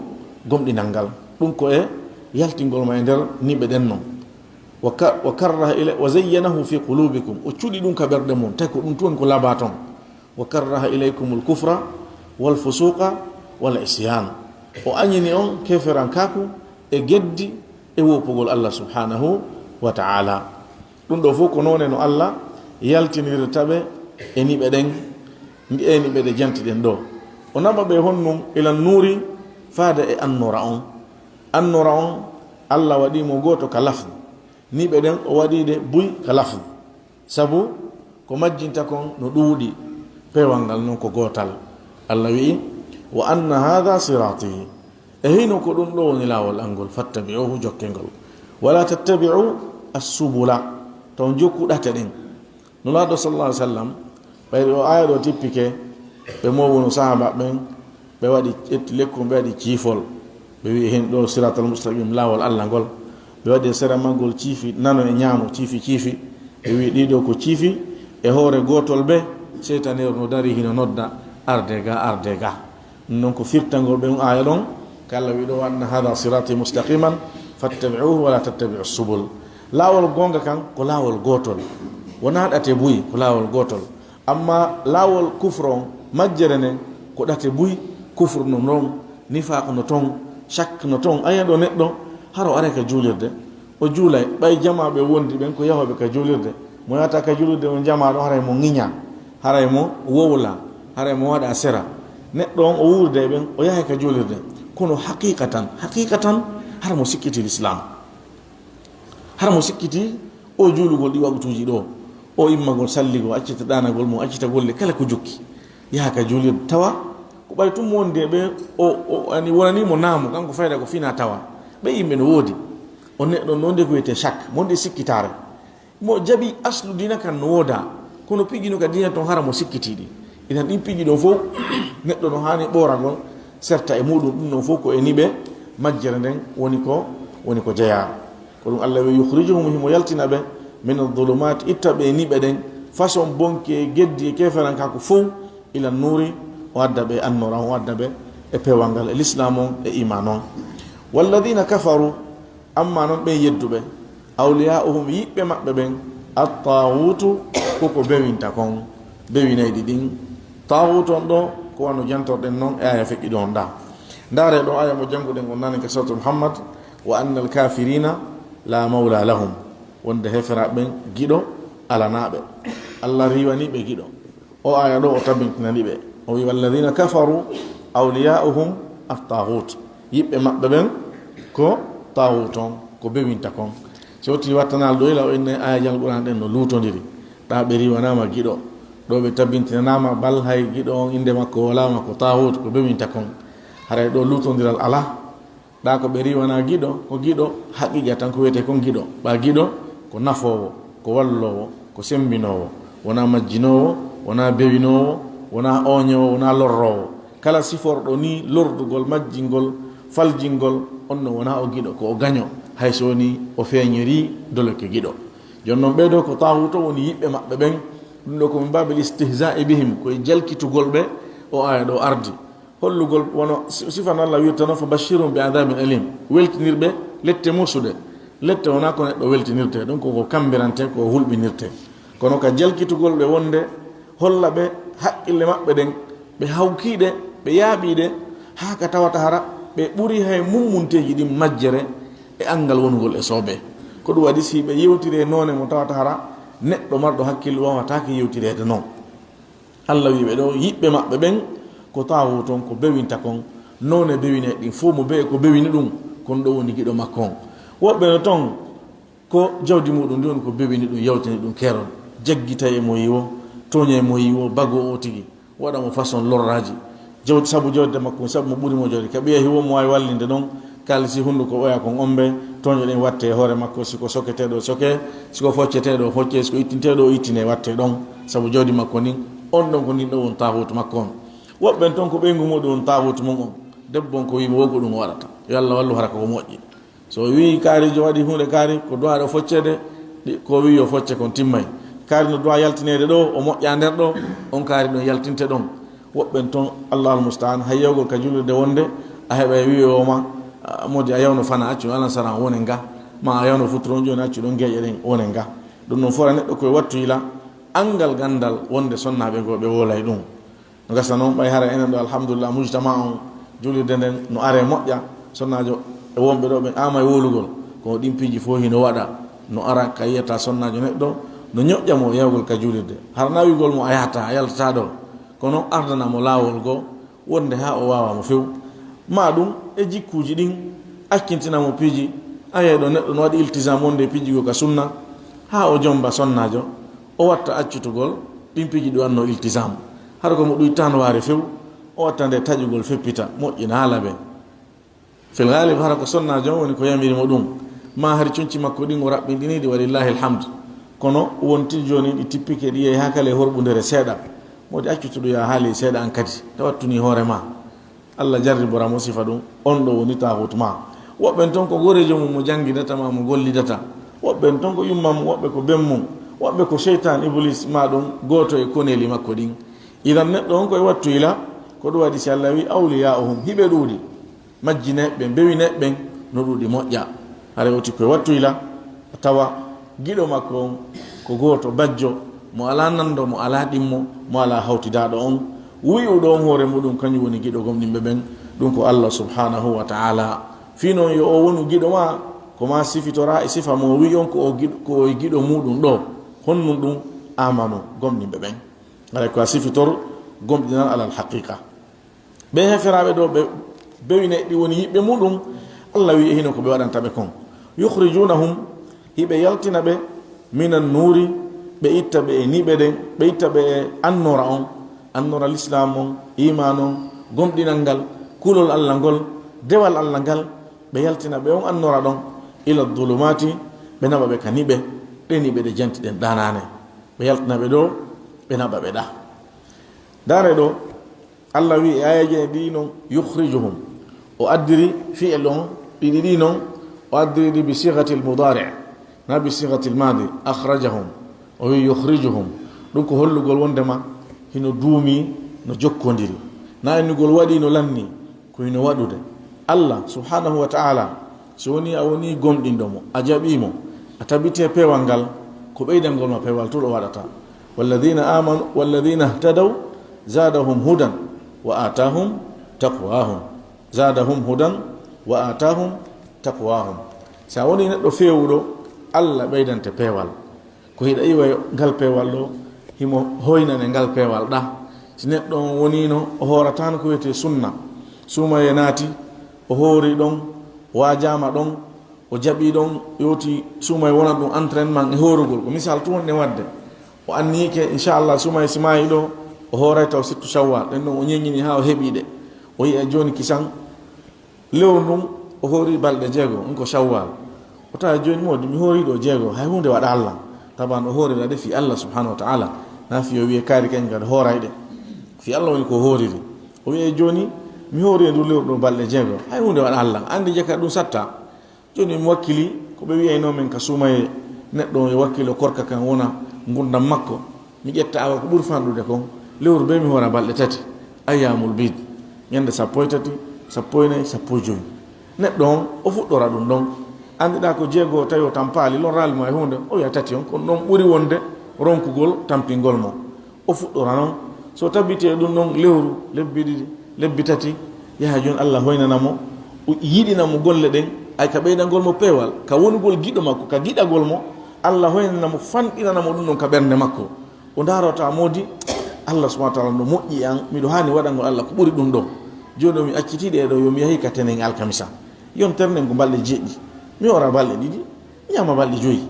gomɗinal ngal. Ɗum ko e yaltingol ma e nder niɓe ɗen non. Wa ka-, wa karraha ilay-, wa zayyanahu fi qulubikum. O cuɗi ɗum ka ɓerɗe mon, tawi ko ɗum tun ko labaa ton. Wa karraha ilaykumul kufra wal fusuqa wal isyan. O añini on keferankaaku e geddi e woppugol Allah subhanahu wa ta'ala. Ɗum ɗo fof ko noone no Allah yaltinirta ɓe e niɓe ɗen, e niɓe ɗe jantiɗen ɗo. O naɓa ɓe honnum ila nuuri faade e annoora on. Annoora on, Allah waɗi mo gooto ka lafdu. Niɓe ɗen o waɗi ɗe buy ka lafdu. Sabu ko majjinta kon no ɗuuɗi, peewal ngal non ko gootal. Allah wi'i, wa anna hadha sirati. E hino ko ɗum ɗo woni laawol an ngol, fattabi'uhu, jokke ngol. Wala tattabi'u as-subula, taw jokku ɗate ɗen. Nulaaɗo sallallahu alaihi wasallam, ɓayri o aaya ɗo tippike, ɓe mowuno sahaaba ɓen, ɓe waɗi, ƴetti lekkol, ɓe waɗi ciifol. Ɓe wi'i, "Hen ɗo siratal mustaqim, laawol Allah ngol." Ɓe waɗi e sera maggol ciifi, nano e ñaamo, ciifi, ciifi. Ɓe wi'i, "Ɗiɗo ko ciifi." E hoore gootol ɓe, seytaneeru no dari hino nodda, "Arde ga, arde ga." Ɗum non ko firtangol ɓe on aaya ɗon, ka Allah wi'i ɗo, "Wa anna hadha sirati mustaqiman, fattabi'uhu wa la tattabi'u subul." Laawol goonga kan ko laawol gootol. Wonaa ɗate buy, ko laawol gootol. Amma laawol kufru on, majjere nden, ko ɗate buy, kufru no ɗon, nifaaq no ton, shak no ton. Ayan ɗo neɗɗo, hara o aray ka juulirde, o juulay, ɓay jamaaɓe wondi ɓen ko yahooɓe ka juulirde. Mo yahata ka juulirde on jamaaɗo, haray mo ŋiña, haray mo wowla, haray mo waɗa sera. Neɗɗo on o wuurda e ɓen, o yahay ka juulirde. Kono haqiqatan, haqiqatan, hara mo sikkiti Lislaam. Hara mo sikkiti o juulugol ɗi waqtuuji ɗo, o immagol salligol, accita ɗaanagol mum, accita golle kala ko jokki, yaha ka juulirde. Tawa ko ɓay tun mo wondi e ɓe, o, o, ani wonani mo naamu, kanko fayda ko fina tawa. Ɓe yimɓe no woodi. On neɗɗo no nde ko wiyetee shak, mo nde sikkitaare. Mo jaɓi aslu diina kan no wooda, kono piiji no ka diina ton hara mo sikkitiiɗi. Inan ɗin piiji ɗo fof, neɗɗo no haani ɓooragol, serta e muɗum, ɗum ɗon fof ko e niɓe majjere nden woni ko, woni ko jeyaa. Ko ɗum Allah wi, "Yukhrijuhum", himo yaltina ɓe, "min adh-dhulumat", itta ɓe e niɓe ɗen, façon bonki e geddi e keeferankaaku fof, "ila nuuri", o adda ɓe e annoora on, o adda ɓe e peewal ngal, e lislaam on, e iimaan on. "Walladhina kafaru", amma non ɓen yedduɓe, "awliya'uhum", yiɓɓe maɓɓe ɓen, "at-taghutu", ko ko bewinta kon, bewinayɗi ɗin. Taghutu on ɗo, ko wano jantorɗen non e aya feƴƴuɗo on ɗa. Ndaare ɗo aya mo jannguɗen on nani ka Suratu Muhammad, "Wa annal kafirina la mawla lahum", wonde heferaaɓe ɓen giɗo alanaaɓe. Allah riiwani ɓe giɗo. O aya ɗo o tabintinani ɓe. O wi, "Walladhina kafaru awliya'uhum at-taghut." Yiɓɓe maɓɓe ɓen ko taghut on, ko bewinta kon. Si watti wattanal ɗo ila o inne aya jal Qur'an ɗen no luutondiri. Ɗa ɓe riiwanama giɗo. Ɗo ɓe tabintinanama bal hay giɗo on inde makko wala ma ko taghut, ko bewinta kon. Haray ɗo luutondiral ala. Ɗa ko ɓe riiwana giɗo, ko giɗo haqiqa tan ko wiyete kon giɗo. Ɓa giɗo ko nafoowo, ko walloowo, ko sembinoowo. Wonaa majjinoowo, wonaa bewinoowo, wonaa ooñoowo, wonaa lorroowo. Kala siforɗo nii lordugol, majjingol, faljingol, on no wonaa o giɗo, ko o gaño, hay so wonii o feeñorii doloke giɗo. Jooni noon, ɓee ɗoo ko taahuuto woni yiɓɓe maɓɓe ɓen. Ɗum ɗoo ko min baabil istihzaa'i bihim, ko e jalkitugol ɓe o aaya ɗoo ardi. Hollugol wano si-, sifano Allah wirta noon, "Fa bashshirhum bi adabin alim." Weltinir ɓe lette musuɗe. Lette wonaa ko neɗɗo weltinirtee, ɗum ko ko kammbirantee, ko hulɓinirtee. Kono ka jalkitugol ɓe wonde holla ɓe haqqille maɓɓe ɗen, ɓe hawkii ɗe, ɓe yaaɓii ɗe, haa ka tawata hara ɓe ɓuri hay mummunteeji ɗin majjere e anngal wonugol e soobee. Ko ɗum waɗi si ɓe yewtiri e noone mo tawata hara neɗɗo marɗo hakkille waawataake yewtireede noon. Allah wi'i ɓe ɗo, yiɓɓe maɓɓe ɓen ko taahuuto on, ko bewinta kon, noone bewine ɗin fof mo be ko bewini ɗum, kon ɗo woni giɗo makko on. Woɓɓe no ton ko jawdi muɗum ndi woni ko bewini ɗum, yawtini ɗum keerol, jaggita e mo yiwo, tooña e mo yiwo, bago o tigi, waɗa mo façon lorraaji. Jawdi, sabu jawdi makko, sabu mo ɓuri mo jawdi. Ka ɓiya hiwo mo waawi wallinde ɗon, kaalisi hunnduko oya kon ombe, tooño ɗen watte e hoore makko, si ko soketeeɗo soke, si ko focceteeɗo focce, si ko ittinteeɗo ittine watte ɗon, sabu jawdi makko ndin, on ɗon ko ndin ɗo won taahuutu makko on. Woɓɓen ton ko ɓeyngu muɗum won taahuutu mum on, debbo on ko wiimo won ko ɗum o waɗata, yo Allah wallu hara ko moƴƴi. So o wii kaarijo waɗi huunde kaari, ko duwaa ɗo focceede, ɗi-, ko wii yo focce kon timmay. Kaari no duwaa yaltineede ɗo, o moƴƴaa nder ɗo, on kaari ɗon yaltinte ɗon. Woɓɓen ton, Allahul musta'an, hay yawgol ka juulirde wonde, a heɓa e wi'owo ma, "Ah, modi a yawno fana accu, alan sara on wonen ga, ma a yawno futuro on jooni accu ɗon geeƴe ɗen wonen ga." Ɗum ɗon fora neɗɗo koye wattu yila, anngal ganndal wonde sonnaaɓe goo ɓe woolay ɗum. No gasa noon, ɓay hara enen ɗo, alhamdulillah, mujtama on, juulirde nden no are moƴƴa, sonnaajo e wonɓe ɗo ɓen ama e wowlugol, kono ɗin piiji fof hino waɗa, no ara ka yiyata sonnaajo neɗɗo, no ñoƴƴa mo yahugol ka juulirde. Hara nawigol mo a yahata, a yaltata ɗo, kono ardana mo laawol goo, wonde haa o waawa mo few. Ma ɗum e jikkuuji ɗin, accintina mo piiji, a yiyay ɗo neɗɗo no waɗi iltisam wonde e piiji goo ka sunna, haa o jomba sonnaajo, o watta accutugol ɗin piiji ɗi wannoo iltisam. Hara ko mo ɗuytan waare few, o watta nde taƴugol feppita, moƴƴina haa laɓe. Fil gaalib, hara ko sonnaajo on woni ko yamiri mo ɗum. Ma hari conci makko ɗin o raɓɓinɗini ɗi, walillahi alhamd. Kono wonti jooni ɗi tippike, ɗi yehi haa kala e horɓundere seeɗa. Modi accutuɗo ya haali seeɗa an kadi, tawattunii hoore ma. Allah jarribora mo sifa ɗum, on ɗo woni taahuutu ma. Woɓɓen ton ko goreejo mum mo janngidata ma mo gollidata. Woɓɓen ton ko yumma mum, woɓɓe ko ben mum, woɓɓe ko seytaan Iblis ma ɗum gooto e koneeli makko ɗin. Idan neɗɗo on ko e wattu yila, ko ɗum waɗi si Allah wi awliyaa'uhum, hiɓe ɗuuɗi. Majjineeɓe ɓen, bewineeɓe ɓen, no ɗuuɗi moƴƴa. Haray oti ko e wattu yila, tawa giɗo makko on ko gooto, bajjo, mo alaa nanndo, mo alaa ɗimmo, mo alaa hawtidaaɗo on. Wi'uɗo on hoore muɗum, kañum woni giɗo gomɗinɓe ɓen, ɗum ko Allah subhanahu wa ta'ala. Fii non yo o wonu giɗo ma, ko ma sifitoraa e sifa mo o wi'i on ko o giɗo, ko o e giɗo muɗum ɗo. Honɗum ɗum? Amanu, gomɗinɓe ɓen. Haray ko a sifitor gomɗinal alal haqiqa. Ɓe heferaaɓe ɗo, ɓe bewine ɗi woni yiɓɓe muɗum, Allah wi'i e hino ko ɓe waɗanta ɓe kon. Yukhrijunahum, hiɓe yaltina ɓe, minan nuuri, ɓe itta ɓe e niɓe ɗen, ɓe itta ɓe e annora on, annora lislaam on, iimaan on, gomɗinal ngal, kulol Allah ngol, dewal Allah ngal, ɓe yaltina ɓe on annora ɗon, ila dhulumaati, ɓe naɓa ɓe ka niɓe, ɗe niɓe ɗe janti ɗen ɗanaane. Ɓe yaltina ɓe ɗo, ɓe naɓa ɓe ɗa. Ndaare ɗo, Allah wi'i e aayeeje ɗiɗi non, yukhrijuhum. O addiri fi'il on ɗiɗi ɗi non, o addiri ɗi bi sighatil mudari', na bi sighatil madi, akhrajahum. O wi'i yukhrijuhum. Ɗum ko hollugol wondema hino duumi, no jokkondiri. Na innugol waɗi no lanni, ko hino waɗude. Allah subhanahu wa ta'ala, so woni a woni gomɗinɗo mo, a jaɓi mo, a tabiti e peewal ngal, ko ɓeydangol ma peewal tun o waɗata. Walladhina amanu, walladhina ihtadaw, zadahum hudan, wa atahum taqwahum. Zadahum hudan, wa atahum taqwahum. Si a woni neɗɗo feewuɗo, Allah ɓeydante peewal. Ko hiɗa iwa ngal peewal ɗo, himo hoynane ngal peewal ɗa. Si neɗɗo on woniino, o hoorataano ko wiyetee sunna. Suumaye naati, o hoori ɗon, waajaama ɗon, o jaɓi ɗon, yooti suumaye wona ɗum entraînement e hoorugol. Ko misal tun wonde wadde. O anniike, inchallah, suumaye si maayi ɗo, o hooray taw sittu Shawwal. Ɗen ɗon o ñeññini haa o heɓi ɗe. O yi'a jooni kisan, lewru ndun, o hoori balɗe jeego, on ko Shawwal. O tawa jooni, "Moodi, mi hoori ɗo jeego, hay huunde waɗaali lan." Taban o hoorira ɗe fii Allah subhanahu wa ta'ala. Nafi o wiye kaari kañ kadi hooray ɗe. Fi Allah woni ko hooriri. O wiye jooni, mi hoori e ndu lewru ɗo balɗe jeego. Hay huunde waɗa Allah. Anndi jaka ɗum satta. Jooni mi wakkili, ko ɓe wiyayno men ka suumaye, neɗɗo o yo wakkilo korka kan wona ngurdam makko. Mi ƴetta awa ko ɓuri fanɗude kon, lewru be mi hoora balɗe tati. Ayyamul bid. Ñande sappo e tati, sappo e nayi, sappo e jowi. Neɗɗo on, o fuɗɗora ɗum ɗon. Anndiɗaa ko jeego tawi o tampaali, lorraali mo e huunde, o wiya tati on, kono ɗon ɓuri wonde ronkugol tampingol mo. O fuɗɗora non. So tabbiti e ɗum ɗon lewru, lebbi ɗiɗi, lebbi tati, yaha jooni Allah hoynana mo, o yiɗina mo golle ɗen, ay ka ɓeydangol mo peewal, ka wonugol giɗo makko, ka giɗagol mo, Allah hoynana mo, fanɗinana mo ɗum ɗon ka ɓernde makko. O ndaarota moodi, Allah subhanahu wa taala no moƴƴi e an, miɗo haani waɗangol Allah ko ɓuri ɗum ɗon. Jooni o mi acciti ɗee ɗo, yo mi yahi ka tenen alkamisa. Yontere nden ko balɗe jeeɗiɗi. Mi hoora balɗe ɗiɗi, mi ñaama balɗe joyi.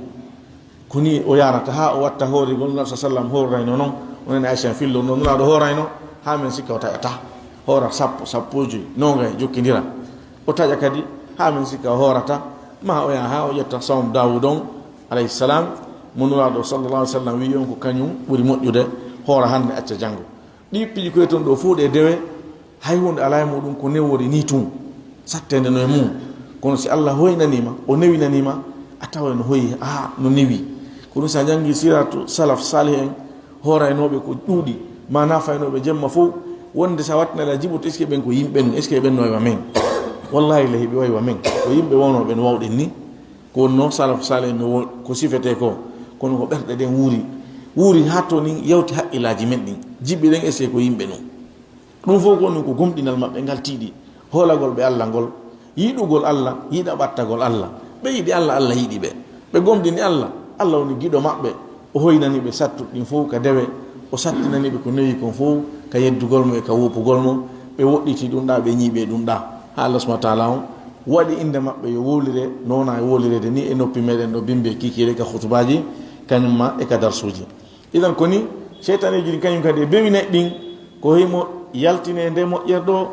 Ko ni o yaarata haa o watta hoorigol ngal so sallam hoorrayno non. Onon Aisha fillorno Nulaaɗo hoorayno haa men sikka o taƴata. Hoora sappo, sappo e joyi, noogay, jokkindira. O taƴa kadi haa men sikka o hoorata. Ma o yaha haa o ƴetta sawm Daawuud on, alayhi salam, mo Nulaaɗo sallallahu alaihi wasallam wi'i on ko kañum ɓuri moƴƴude, hoora hannde, acca janngo. Ɗi piiji koye ton ɗo fof ɗe dewe, hay huunde alaa e muɗum ko newoore ni tun, satteende no e mum. Kono si Allah hoynaniima, o newinaniima, a tawa no hoyi, haa no newi. Ko ɗum si a janngi siiratu salaf salih en, hooraynooɓe ko ɗuuɗi, ma nafaynooɓe jemma fof, wonde si a wattinani a jiɓoto, est-ce que ɓen ko yimɓe nun, est-ce que ɓen no wayi wa men? Wallahi lahi ɓe wayi wa men. Ko yimɓe wownooɓe no wawɗen ni. Ko wonno salaf salih no wo-, ko sifetee ko, kono ko ɓerɗe ɗen wuuri, wuuri haa to nin yawti haqqillaaji men ɗin. Jiɓɓi ɗen, est-ce que ko yimɓe nun? Ɗum fof ko ɗum ko gomɗinal maɓɓe ngal tiiɗi, hoolagol ɓe Allah ngol, yiɗugol Allah, yiɗa ɓattagol Allah. Ɓe yiɗi Allah, Allah yiɗi ɓe. Ɓe gomɗini Allah, Allah woni giɗo maɓɓe. O hoynani ɓe sattuɗi ɗin fof ka dewe, o sattinani ɓe ko newi kon fof ka yeddugol mo e ka woppugol mo. Ɓe woɗɗiti ɗum ɗa, ɓe ñiiɓe ɗum ɗa. Haa Allah subhanahu wa taala on waɗi innde maɓɓe yo wowlire, no wona e wowlireede ni e noppi meɗen ɗo bimbi e kiikiiɗe ka khutubaaji, kañum ma e ka darsuuji. Idan ko ni, seytaneeji ɗin kañum kadi e bewi neɗɗin, ko himo yaltine nde moƴƴere ɗo,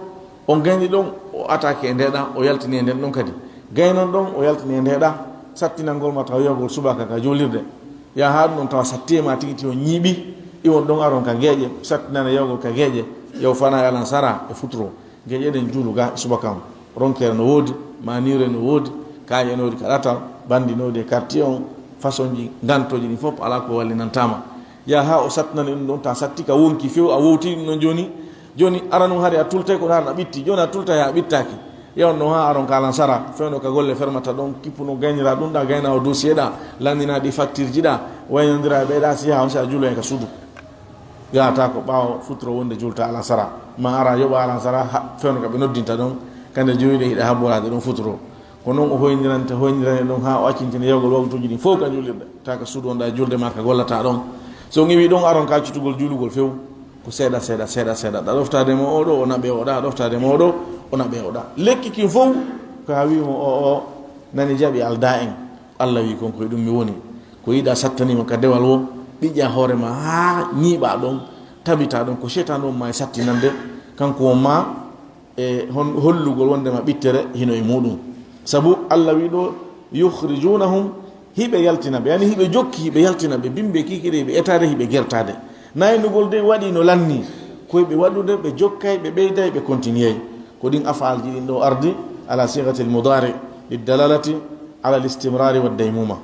on gayni ɗon, o attaque e nde ɗa, o yaltine nden ɗon kadi. Gaynon ɗon, o yaltine nde ɗa, sattinangol ma tawa yahgol subaka ka juulirde. Ya haa ɗum ɗon tawa satti e ma tigi ti on ñiiɓi, iwon ɗon aron ka geeƴe, sattinane yahgol ka geeƴe, yaw fana e alansara e futuro. Geeƴeɗen juulu ga e subaka on. Ronkere no woodi, maniire no woodi, kaaƴe no woodi ka ɗatal, bandi no woodi e quartier on, façon ji ngantooji ɗin fof alaa ko wallinantaa ma. Yaa haa o sattinani ɗum ɗon, ta satti ka wonki few, a wowti ɗum ɗon jooni. Jooni ara ɗum hari a tultay ko ɗaar na ɓitti, jooni a tultay a ɓittaaki. Yaw no haa aron ka alansara, fewno ka golle fermata ɗon, kippuno gaynira ɗum ɗa, gayna o dossier ɗa, lanndina ɗi facture ji ɗa, waynondira e ɓeyɗa si haa on si a juulo en ka suudu. Yahata ko ɓaawo futuro wonde julta alansara, ma ara yoɓa alansara, ha, fewno ka ɓe noddinta ɗon, kande jowiɗe hiɗa habboraade ɗon futuro. Ko noon o hoynirante, hoynirane ɗon haa o accintini yawgol waktuuji ɗin fof ka juulirde. Ta ka suudu on ɗa julde ma ka gollata ɗon. So on iwi ɗon aron ka accitugol juulugol few, ko seeɗa, seeɗa, seeɗa, seeɗa. Ɗa ɗoftaade mo oɗo, o naɓe oɗa, ɗoftaade mo oɗo, o naɓe oɗa. Lekki kin fof, ko a wi mo o, o nani jaɓi alda en. Allah wi kon koye ɗum mi woni. Ko yiɗa sattani mo ka dewal wo, ɓiƴƴa hoore ma haa ñiiɓa ɗon, tabita ɗon, ko seytaane on ma e sattinande, kanko on ma e hon-, hollugol wondema ɓittere hino e muɗum. Sabu Allah wi ɗo, "Yukhrijunahum", hiɓe yaltina ɓe, yani hiɓe jokki, hiɓe yaltina ɓe, bimbe kikiri, hiɓe etaade, hiɓe gertaade. Naynugol dey waɗi no lanni, ko hiɓe waɗude, ɓe jokkay, ɓe ɓeyday, ɓe continuey. Ko ɗin afaalji ɗin ɗo ardi, ala sigatil mudari, liddalalati ala listimrari wa daymuma.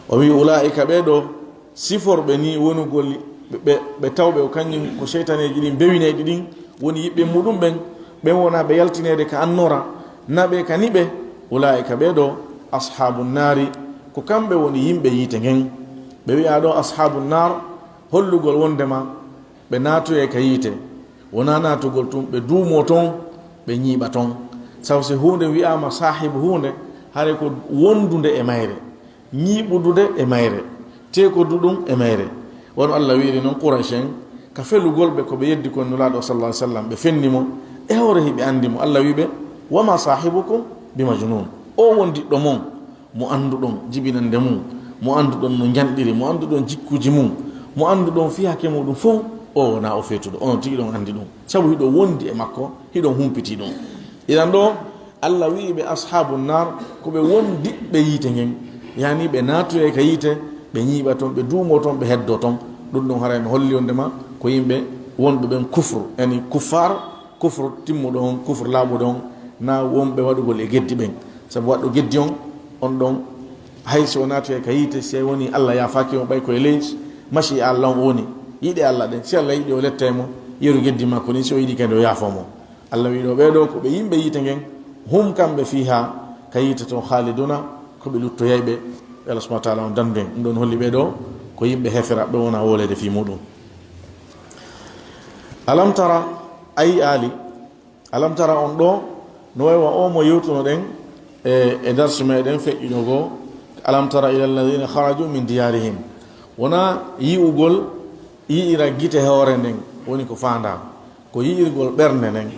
O wi, "Ulaa'ika", ɓee ɗo siforɓe ni wonugol ɓe, ɓe, ɓe tawɓe o kañum ko seytaneeji ɗin bewinayɗi ɗin woni yiɓɓe muɗum ɓen, ɓen wona ɓe yaltineede ka annoora, naɓe ka niɓe. "Ulaa'ika", ɓee ɗo, "ashaabu naari", ko kamɓe woni yimɓe yiite ngen. Ɓe wi'a ɗo ashaabu naar, hollugol wondema ɓe naatoyay ka yiite. Wonaa naatugol tun, ɓe duumoo ton, ɓe ñiiɓa ton. Sabu si huunde wi'aama saahibu huunde, hare ko wondude e mayre, ñiiɓudude e mayre, teekodu ɗum e mayre. Wano Allah wi'iri non Quraysh en, ka felugol ɓe ko ɓe yeddi kon Nulaaɗo sallallahu alaihi wasallam, ɓe fenni mo, e hoore hiɓe anndi mo. Allah wi'i ɓe, "Wa ma saahibukum bi majnun." O wondiɗɗo mon, mo annduɗon jibinannde mum, mo annduɗon no njanɗiri, mo annduɗon jikkuuji mum, mo annduɗon fii hakke muɗum fof, o wonaa o feetuɗo, onon tigi ɗon anndi ɗum. Sabu hiɗo wondi e makko, hiɗon humpitii ɗum. Inan ɗo, Allah wi'i ɓe ashaabu naar, ko ɓe wondiɓɓe yiite ngen, yani ɓe naatoyay ka yiite, ɓe ñiiɓa ton, ɓe duumoo ton, ɓe heddoo ton. Ɗum ɗum haray no holli wonde ma ko yimɓe wonɓe ɓen kufru, yani kuffar, kufru timmuɗo on, kufru laaɓuɗo on, na wonɓe waɗugol e geddi ɓen. Sabu waɗɗo geddi on, on ɗon, hay si o naati ka yiite, si woni Allah yaafaaki mo, ɓay ko e ley masi Allah on o woni, yiɗe Allah ɗen, si Allah yiɗi o letta e mo, yeru geddi makko ni, si o yiɗi kadi o yaafo mo. Allah wi'i ɗo, ɓee ɗo ko ɓe yimɓe yiite ngen, hum kamɓe fiha, ka yiite ton khaliduna, ko ɓe luttoyayɓe. Allah subhanahu wa ta'ala on dandu en. Ɗum ɗon holli ɓee ɗo ko yimɓe heferaɓe wona wolede fii muɗum. Alam tara, ayi aali, alam tara on ɗo, no way wa o mo yewtunoɗen e, e darsu meɗen feƴƴuno goo, alam tara ila alladhina kharaju min diyarihim. Wona yi'ugol, yi'ira gite hoore nden, woni ko faandaa. Ko yi'irgol ɓernde nden.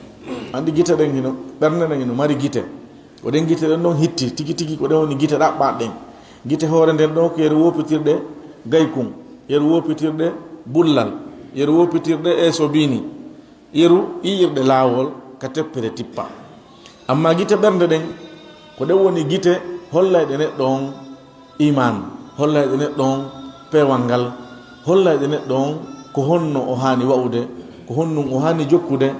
Anndi gite ɗen hino, ɓernde nden hino mari gite. Ko ɗen gite ɗen ɗon hitti, tigi tigi ko ɗen woni gite ɗaɓɓaaɗe ɗen. Gite hoore nden ɗon ko yeru woopitirɗe gaykun, yeru woopitirɗe bullal, yeru woopitirɗe e so bini, yeru yi'irɗe laawol ka teppere tippa. Amma gite ɓernde ɗen, ko ɗen woni gite hollayɗe neɗɗo on iman, hollayɗe neɗɗo on peewal ngal, hollayɗe neɗɗo on ko honno o haani wa'ude, ko honno o haani jokkude,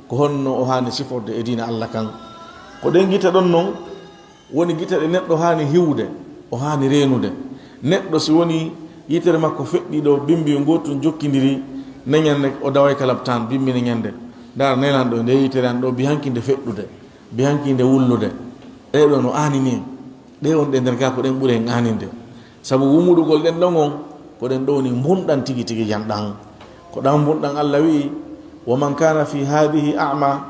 ko honno o haani siforde e diina Allah kan. Ko ɗen gite ɗon non woni gite ɗe neɗɗo haani hiwude, o haani reenude. Neɗɗo si woni yitere makko feƴƴi ɗo bimbi ngootun jokkindiri, neñande o daway ka labtaan bimbi neñande. Ndaar nelanɗo e nde yitere an ɗo bi hanki nde feƴƴude, bi hanki nde wullude. Ɗee ɗo no aanini en. Ɗee on ɗe nder gaa ko ɗen ɓuri en aaninde. Sabu wumuɗugol ɗen ɗon on, ko ɗen ɗo woni mbunɗan tigi tigi jan ɗan. Ko ɗan mbunɗan Allah wi'i, "Wa man kana fi hadhihi a'ma,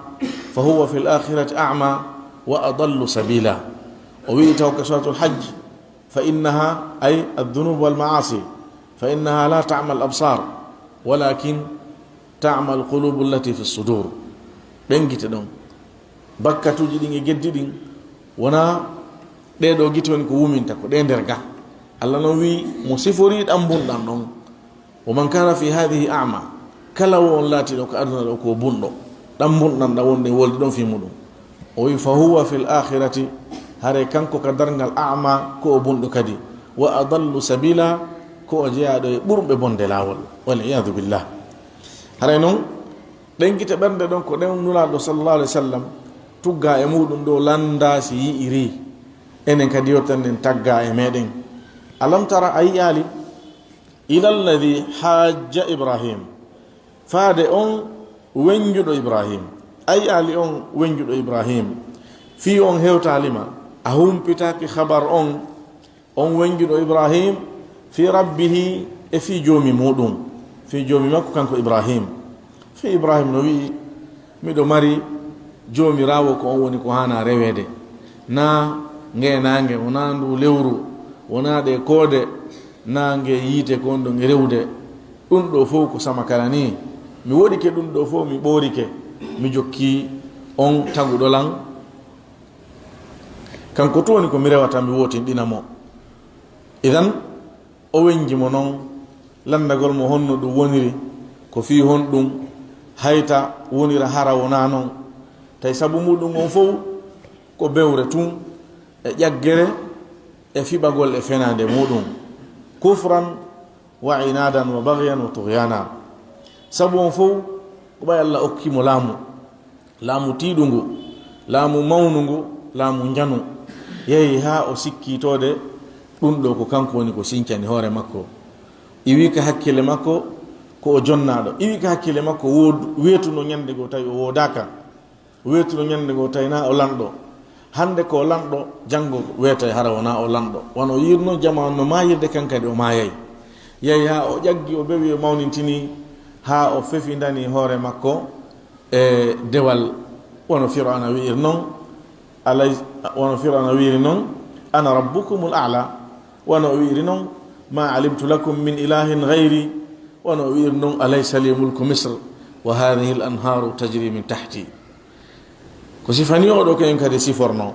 fa huwa fil akhirati a'ma wa adallu sabila." O wi'i taw ka suratul Hajj, "Fa innaha, ay adh-dhunub wal ma'asi, fa innaha la ta'mal absar, walakin ta'mal qulubu allati fi sudur." Ɗen gite ɗon, bakkatuuji ɗin e geddi ɗin, wona ɗee ɗo gite woni ko wuminta, ko ɗee nder ga. Allah non wi'i, mo sifori ɗan mbunɗan ɗon, "Wa man kana fi hadhihi a'ma," kala wo on laatiɗo ko aduna ɗo ko bunɗo, ɗan bunɗan ɗan wonde wolde ɗon fi muɗum. O wi, "Fa huwa fil akhirati," hare kanko ka darngal, "a'ma," ko o bunɗo kadi, "wa adallu sabila," ko o jeyaaɗo e ɓurɓe bonde laawol. Wal iyadu billah. Haray non, ɗen gite ɓernde ɗon ko ɗen Nulaaɗo sallallahu alaihi wasallam tugga e muɗum ɗo landa si yi'iri. Enen kadi yo tan en tagga e meɗen. Alam tara, a yi'aali, ila alladhi hajja Ibrahim. Faade on wenjuɗo Ibrahim. A yi'aali on wenjuɗo Ibrahim. Fii on hewtaali ma. A humpitaaki khabar on, on wenjuɗo Ibrahim, fii rabbihi, e fii joomi muɗum. Fii joomi makko kanko Ibrahim. Fii Ibrahim no wi'i, "Miɗo mari joomiraawo ko on woni ko haana reweede. Na ngee naange, wona ndu lewru, wona ɗe koode, na ngee yiite ko on ɗon e rewde. Ɗum ɗo fow ko sama kala ni. Mi woɗike ɗum ɗo fow, mi ɓoorike, mi jokki on taguɗo lan. Kanko tun woni ko mi rewata, mi wootinɗina mo." Idan, o wenji mo non, landagol mo honno ɗum woniri, ko fii honɗum hayta wonira hara wonaa non. Tawi sabu muɗum on fow ko bewre tun e ƴaggere e fiɓagol e fenaande muɗum. Kufran wa inadan wa baghyan wa tughyana. Sabu on fow ko ɓay Allah okki mo laamu. Laamu tiiɗungu, laamu mawnungu, laamu njanu. Yehi haa o sikkiitoode ɗum ɗo ko kanko woni ko sincani hoore makko. Iwi ka hakkille makko ko o jonnaaɗo. Iwi ka hakkille makko wood-, weetuno ñande goo tawi o woodaaka. Weetuno ñande goo tawi na o lanɗo. Hannde ko o lanɗo, janngo weetay hara wona o lanɗo. Wano yiirno jama on no maayirde, kan kadi o maayay. Yehi haa o ƴaggi, o bewi, o mawnintini, haa o fefindani hoore makko e dewal, wano Fir'awna wi'iri non, alay-, wano Fir'awna wi'iri non, "Ana rabbukumul a'la." Wano o wi'iri non, "Ma alimtu lakum min ilahin ghayri." Wano o wi'iri non, "Alaysa li mulku Misr wa hadhihi al anharu tajri min tahti." Ko sifani o ɗo kañum kadi siforno.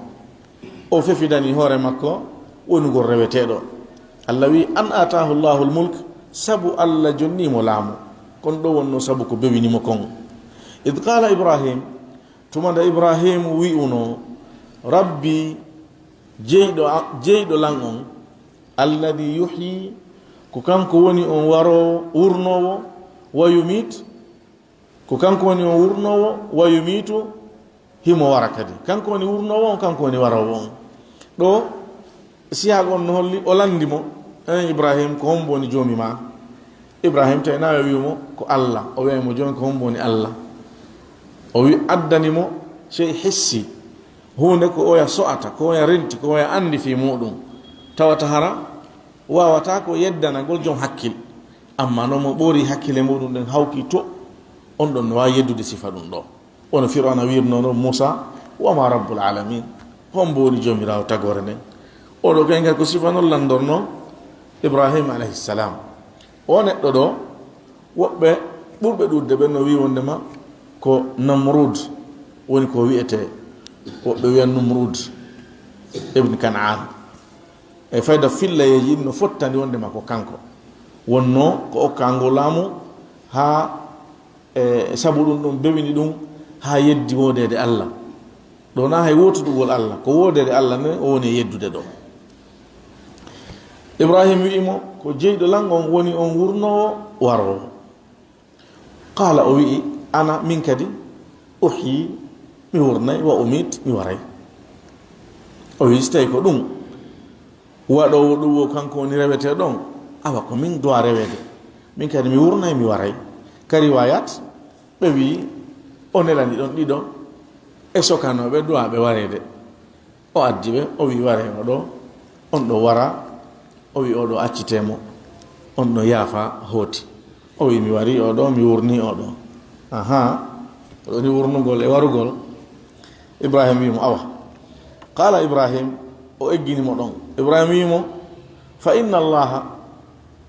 O fefidani hoore makko wonugol reweteeɗo. Allah wi, "An ataahu Allahul mulk," sabu Allah jonni mo laamu. Kon ɗo wonno sabu ko bewini mo kon. Id qala Ibrahim, tuma nde Ibrahim wi'uno, "Rabbi, jeyɗo a-, jeyɗo lan on, alladhi yuhyi," Ko kanko woni on waroowo, wurnoowo, wa yumiit. Ko kanko woni on wurnoowo, wa yumiitu, himo wara kadi. Kanko woni wurnoowo on, kanko woni waroowo on. Ɗo, siyaago on no holli, o lanndi mo, "Enen Ibrahim, ko hombo woni Joomi maa?" Ibrahim tawi na o wi'i mo, "Ko Allah." O wi'ay mo, "Jooni ko hombo woni Allah?" O wi-, addani mo sey hissi, huunde ko oya so'ata, ko oya renti, ko oya anndi fii muuɗum. Tawata hara waawataa ko yeddanagol jom hakkil. Amma non mo ɓoori hakkile muuɗum ɗen hawki to, on ɗon no waawi yeddude sifa ɗum ɗo. Wano Fir'awna wi'irnoo ɗon Muusaa, "Wa maa rabbul aalamiin?" Hombo woni Joomiraawo tagoore nden? Oɗo kay ngal ko sifa non lanndornoo Ibrahim alayhi salaam. O neɗɗo ɗo, woɓɓe ɓurɓe ɗuuɗde ɓen no wi'i wonndema ko Namrud woni ko wi'etee. Woɓɓe wi'a Numrud ibn Kan'aan. E fayda fillayeeji ɗin no fottani wonndema ko kanko wonnoo ko okkaango laamu haa, e sabu ɗum ɗon bewini ɗum haa yeddi woodeede Allah. Ɗo na hay wootuɗugol Allah, ko woodeede Allah nden o woni e yeddude ɗo. Ibrahim wi'i mo, "Ko jeyɗo lan on woni on wurnoowo waroowo." Qaala, o wi'i, "Ana, min kadi, uhyi, mi wurnay, wa umiit, mi waray." O wi'i, "Si tawi ko ɗum, waɗoowo ɗum o kanko woni reweteeɗo on, awa ko min duwaa reweede. Min kadi mi wurnay, mi waray." Ka riwaayaat, ɓe wi'i, o nelani ɗon ɗiɗo e sokanooɓe duwaaɓe wareede. O addi ɓe, o wi'i, "Waree oɗo." On ɗo wara, o wi'i, "Oɗo accitee mo." On ɗo yaafa hooti. O wi'i, "Mi warii oɗo, mi wurnii oɗo." Ahaa, oɗo ni wurnugol e warugol. Ibrahim wi'i mo, "Awa." Qaala Ibrahim, o eggini mo ɗon. Ibrahim wi'i mo, "Fa inna Allaha,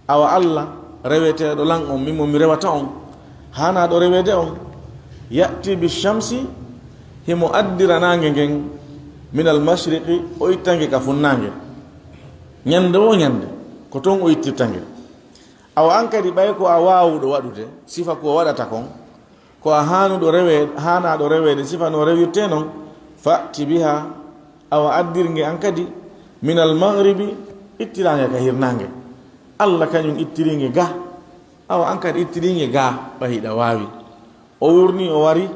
awa Allah, reweteeɗo lan on, min mo mi rewata on, haanaaɗo reweede on, ya'ti bi shamsi, himo addira naange ngen, minal mashriqi, o itta nge ka funnaange. Ñande woo ñande, ko ton o ittirta nge. Awa an kadi, ɓay ko a waawuɗo waɗude, sifa ko o waɗata kon, ko a haanuɗo rewe-, haanaaɗo reweede, sifa no rewirtee non, fa'ti biha, awa addir nge an kadi, minal maghribi, ittiraa nge ka hirnaange. Allah kañum ittirii nge ga, awa an kadi ittirii nge ga, ɓay hiɗa waawi." O wurni, o wari,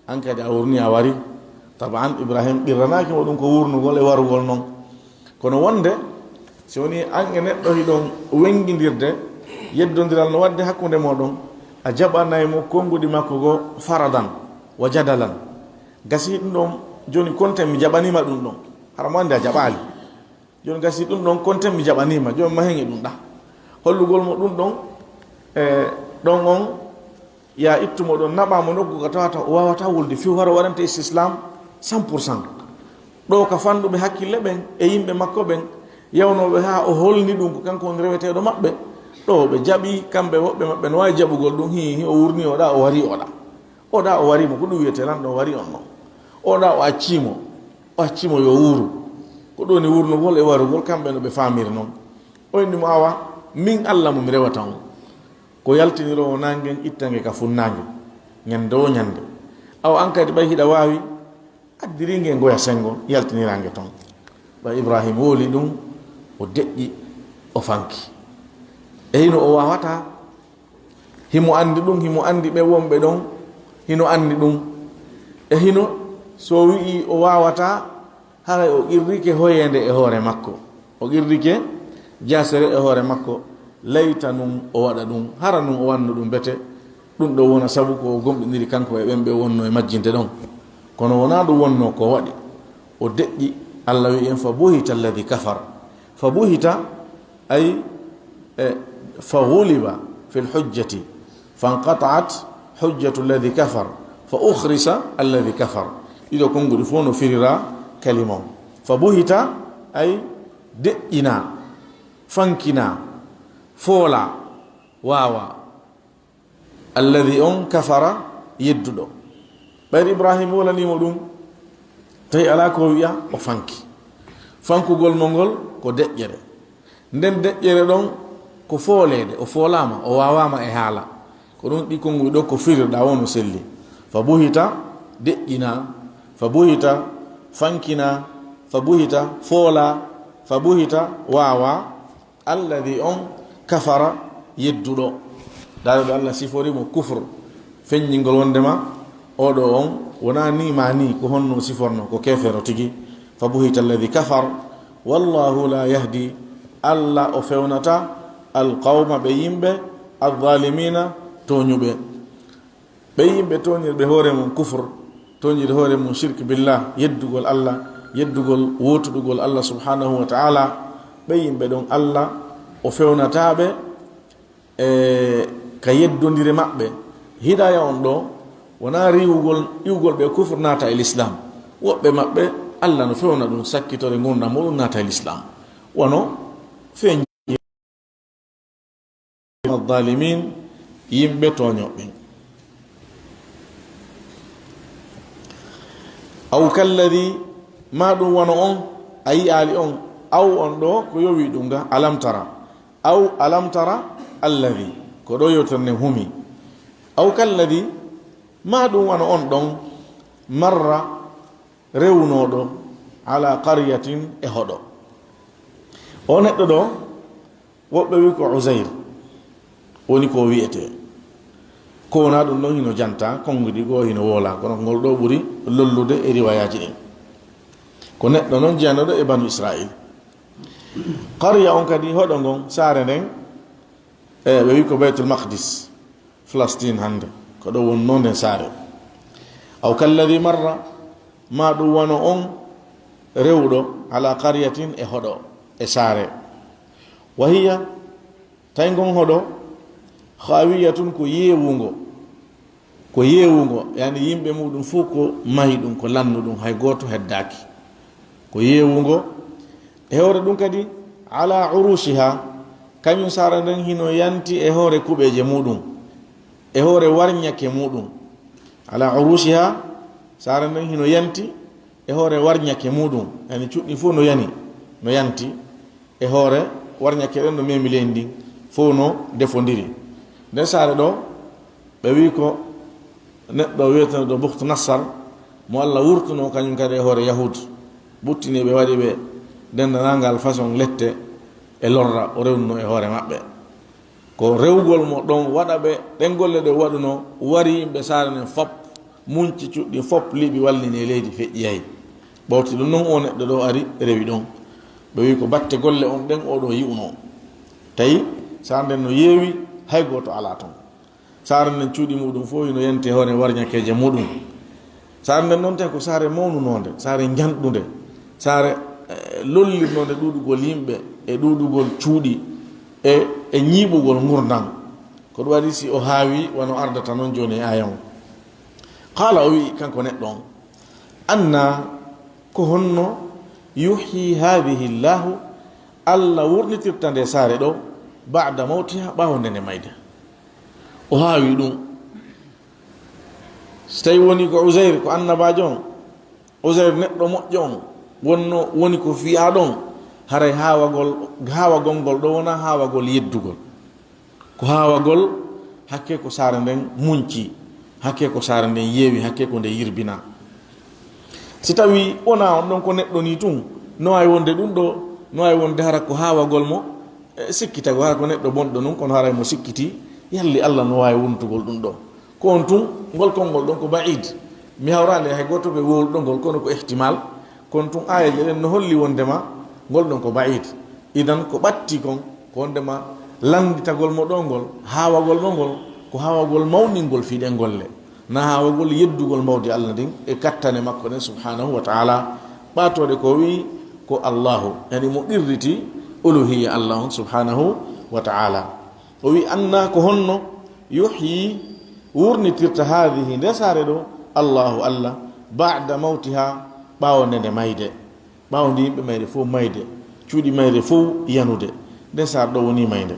an kadi a wurni, a wari. Taban, Ibrahim qirranaaki mo ɗum ko wurnugol e warugol non. Kono wonde, si woni an e neɗɗo hiɗon wengindirde, yeddondiral no waɗde hakkunde mooɗon, a jaɓanay mo konnguɗi makko goo faradan wa jadalan. Gasi ɗum ɗon, jooni konten mi jaɓaniima ɗum ɗon. Hara mo anndi a jaɓaali. Jooni gasi ɗum ɗon konten mi jaɓaniima, jooni ma hen e ɗum ɗa. Hollugol mo ɗum ɗon, e ɗon on, ya ittu mo ɗon, naɓa mo nokku ka tawata o waawata wulde, fiw hara o waɗanta islam cent pour cent. Ɗo ka fanɗuɓe hakkille ɓen e yimɓe makko ɓen, yawnooɓe haa o holni ɗum ko kanko woni reweteeɗo maɓɓe. Ɗo ɓe jaɓi, kamɓe woɓɓe maɓɓe no waawi jaɓugol ɗum, hi, hi, o wurni oɗa, o wari oɗa. Oɗa o wari mo, ko ɗum wiyetee lan ɗo o wari on non. Oɗa o accii mo, o accii mo yo wuuru. Ko ɗum woni wurnugol e warugol, kamɓe no ɓe faamiri non. O inni mo, "Awa, min Allah mo mi rewata on, ko yaltiniroowo naange ngen, itta nge ka funnaange, ñande woo ñande. Awa an kadi, ɓay hiɗa waawi, addirii nge ngoya senngo, yaltiniraa nge ton." Ɓay Ibrahim wowli ɗum, o deƴƴi, o fanki. E hino o waawataa, himo anndi ɗum, himo anndi ɓe wonɓe ɗon, hino anndi ɗum. E hino, so o wi'i o waawataa, haray o qirrike hoyeende e hoore makko. O qirrike jaasere e hoore makko. Layta nun o waɗa ɗum, hara nun o wanno ɗum bete. Ɗum ɗo wona sabu ko o gomɗiniri kanko e ɓen ɓe wonno e majjinde ɗon. Kono wonaa ɗum wonno ko o waɗi. O deƴƴi, Allah wi'i en, "Fa buhita alladhi kafar." Fa buhita, ay, e, fa ghuliba fil hujjati, fanqata'at hujjatu alladhi kafar, fa ukhrisa alladhi kafar. Ɗiɗo konguɗi fof no firira kalima on. Fa buhita, ay, deƴƴina, fankina, foola, waawa. Alladhi, on, kafara, yedduɗo. Ɓayri Ibrahim wolaniimo ɗum, tawi alaa ko wi'a, o fanki. Fankugol mo ngol ko deƴƴere. Nden deƴƴere ɗon ko fooleede, o foolaama, o waawaama e haala. Ko ɗum ɗi konguɗi ɗo ko firirɗa won o selli. Fa buhita, deƴƴina. Fa buhita, fankina. Fa buhita, foola. Fa buhita, waawa. Alladhi, on, Kafara, yedduɗo. Ndaa ɗo Allah sifori mo kufr, feññingol wondema oɗo on wonaa ni ma ni, ko honno siforno, ko keefeero tigi. Fa buhita alladhi kafar, wallahu la yahdi, Allah o fewnata alqawma, ɓe yimɓe, adh-dhalimina, tooñuɓe. Ɓe yimɓe tooñirɓe hoore mum kufr, tooñirɓe hoore mum shirk billah, yeddugol Allah, yeddugol wootuɗugol Allah subhanahu wa ta'ala, ɓe yimɓe ɗon Allah o fewnataaɓe e ka yeddondire maɓɓe. Hidaya on ɗo wonaa riiwugol, iwgol ɓe kufr naata e l'islam. Woɓɓe maɓɓe Allah no fewna ɗum sakkitore ngurndan muɗum naata e l'islam. Wano feeñ adh-dhalimin, yimɓe tooñooɓe. Aw kalladhi, ma ɗum wano on a yi'aali on, aw on ɗo ko yowi ɗum ga, alam tara, aw alam tara alladhi, ko ɗo yewtere nden humi. Aw kalladhi, ma ɗum wano on ɗon, marra, rewnooɗo, ala qaryatin, e hoɗo. O neɗɗo ɗo, woɓɓe wi ko Uzair woni ko wi'etee. Ko wonaa ɗum ɗon hino janta, konnguɗi goo hino woola, kono ngol ɗo ɓuri lollude e riwayaaji ɗin. Ko neɗɗo non jeyanooɗo e Banu Israil. Qarya on kadi, hoɗo ngon, saare nden, e ɓe wi ko Baytul Maqdis, Falastin hannde, ko ɗo wonnoo nden saare. Aw kalladhi marra, ma ɗum wano on rewɗo, ala qaryatin, e hoɗo, e saare. Wa hiya, tawi ngon hoɗo, khawiyatun, ko yeewungo, ko yeewungo, yani yimɓe muɗum fof ko mahi ɗum, ko lannu ɗum, hay gooto heddaaki. Ko yeewungo. E hoore ɗum kadi, ala urushiha, kañum saare nden hino yanti e hoore kuɓeeje muɗum, e hoore warñake muɗum. Ala urushiha, saare nden hino yanti e hoore warñake muɗum, yani cuɗɗi fof no yani, no yanti e hoore warñake ɗen no memi leydi ndin, fof no defondiri. Nden saare ɗo, ɓe wi ko neɗɗo wiyeteeɗo Bukhtu Nassar, mo Allah wurtuno kañum kadi e hoore Yahud, ɓuttini ɓe, waɗi ɓe denndaangal façon lette e lorra, o rewnuno e hoore maɓɓe. Ko rewgol mo ɗon waɗa ɓe, ɗen golle ɗe waɗuno, wari yimɓe saare nden fop, munci cuɗɗi fop, liɓi wallini e leydi, feƴƴi yahi. Ɓawti ɗum non, o neɗɗo ɗo ari, rewi ɗon. Ɓe wi ko batte golle on ɗen o ɗo yi'uno. Tawi saare nden no yeewi, hay gooto alaa ton. Saare nden cuuɗi muɗum fof hino yanti e hoore warñakeeje muɗum. Saare nden noon tawi ko saare mawnunoonde, saare njanɗunde, saare, eh, lollirnoonde ɗuuɗugol yimɓe e ɗuuɗugol cuuɗi e, e ñiiɓugol ngurndan. Ko ɗum waɗi si o haawi wano ardata noon jooni e aaya on. Qaala, o wi'i kanko neɗɗo on, "Anna, ko honno yuhyi haadihi Llaahu, Allah wurnitirta nde saare ɗo, ba'da mawtiha, ɓaawo nde nde mayde?" O haawi ɗum. So tawi woni ko Uzayr, ko annabaajo on, Uzayr neɗɗo moƴƴo on, wonno, woni ko fiyaa ɗon, haray haawagol, haawagol ngol ɗo wonaa haawagol yeddugol. Ko haawagol, hakke ko saare nden munci, hakke ko saare nden yeewi, hakke ko nde yirbina. Si tawi wonaa on ɗon ko neɗɗo ni tun, no waawi wonde ɗum ɗo, no waawi wonde hara ko haawagol mo, e, sikkitagol, hara ko neɗɗo bonɗo nun, kono haray mo sikkiti, yalli Allah no waawi wontugol ɗum ɗo. Ko on tun, ngol konngol ɗon ko ba'id. Mi hawraali hay gooto ɓe wowluɗo ngol, kono ko ihtimal. Kono tun aayeeje ɗen no holli wondema ngol ɗon ko ba'id. Idan ko ɓatti kon, ko wondema lannditagol mo ɗo ngol, haawagol mo ngol, ko haawagol mawningol fii ɗen golle. Na haawagol yeddugol mbawdi Allah ndin e kattane makko ɗen subhanahu wa ta'ala. Ɓaatoode ko o wi'i ko Allahu, yani mo qirriti uluhiyya Allah on subhanahu wa ta'ala. O wi'i, "Anna, ko honno, yuhyi, wurnitirta, haadihi, nde saare ɗo, Allahu, Allah, ba'da mawtiha, ɓaawo nde nde mayde, ɓaawo nde yimɓe mayre fof mayde, cuuɗi mayre fof yanude, nde saare ɗo woni mayde."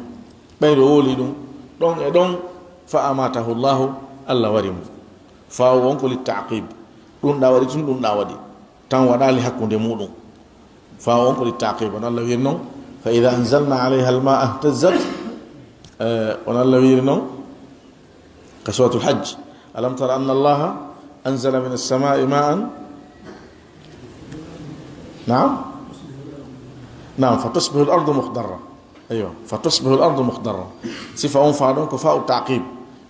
Ɓayri o wowli ɗum, ɗon e ɗon, fa amatahu Llahu, Allah wari mo. Faawo on ko littaqib. Ɗum ɗa waɗi tun, ɗum ɗa waɗi. Tan waɗaali hakkunde muɗum. Faawo on ko littaqib. On Allah wiiri non, "Fa idha anzalna alayha al-ma'a ihtazzat." Eh, on Allah wiiri non ka Suratul Hajj, "Alam tara anna Allaha anzala minas sama'i ma'an." Naam? Naam, "Fa tusbihu al-ardu mukhdarra." Eywa, fa tusbihu al-ardu mukhdarra. Sifa on fa ɗon ko fa'u ta'qib.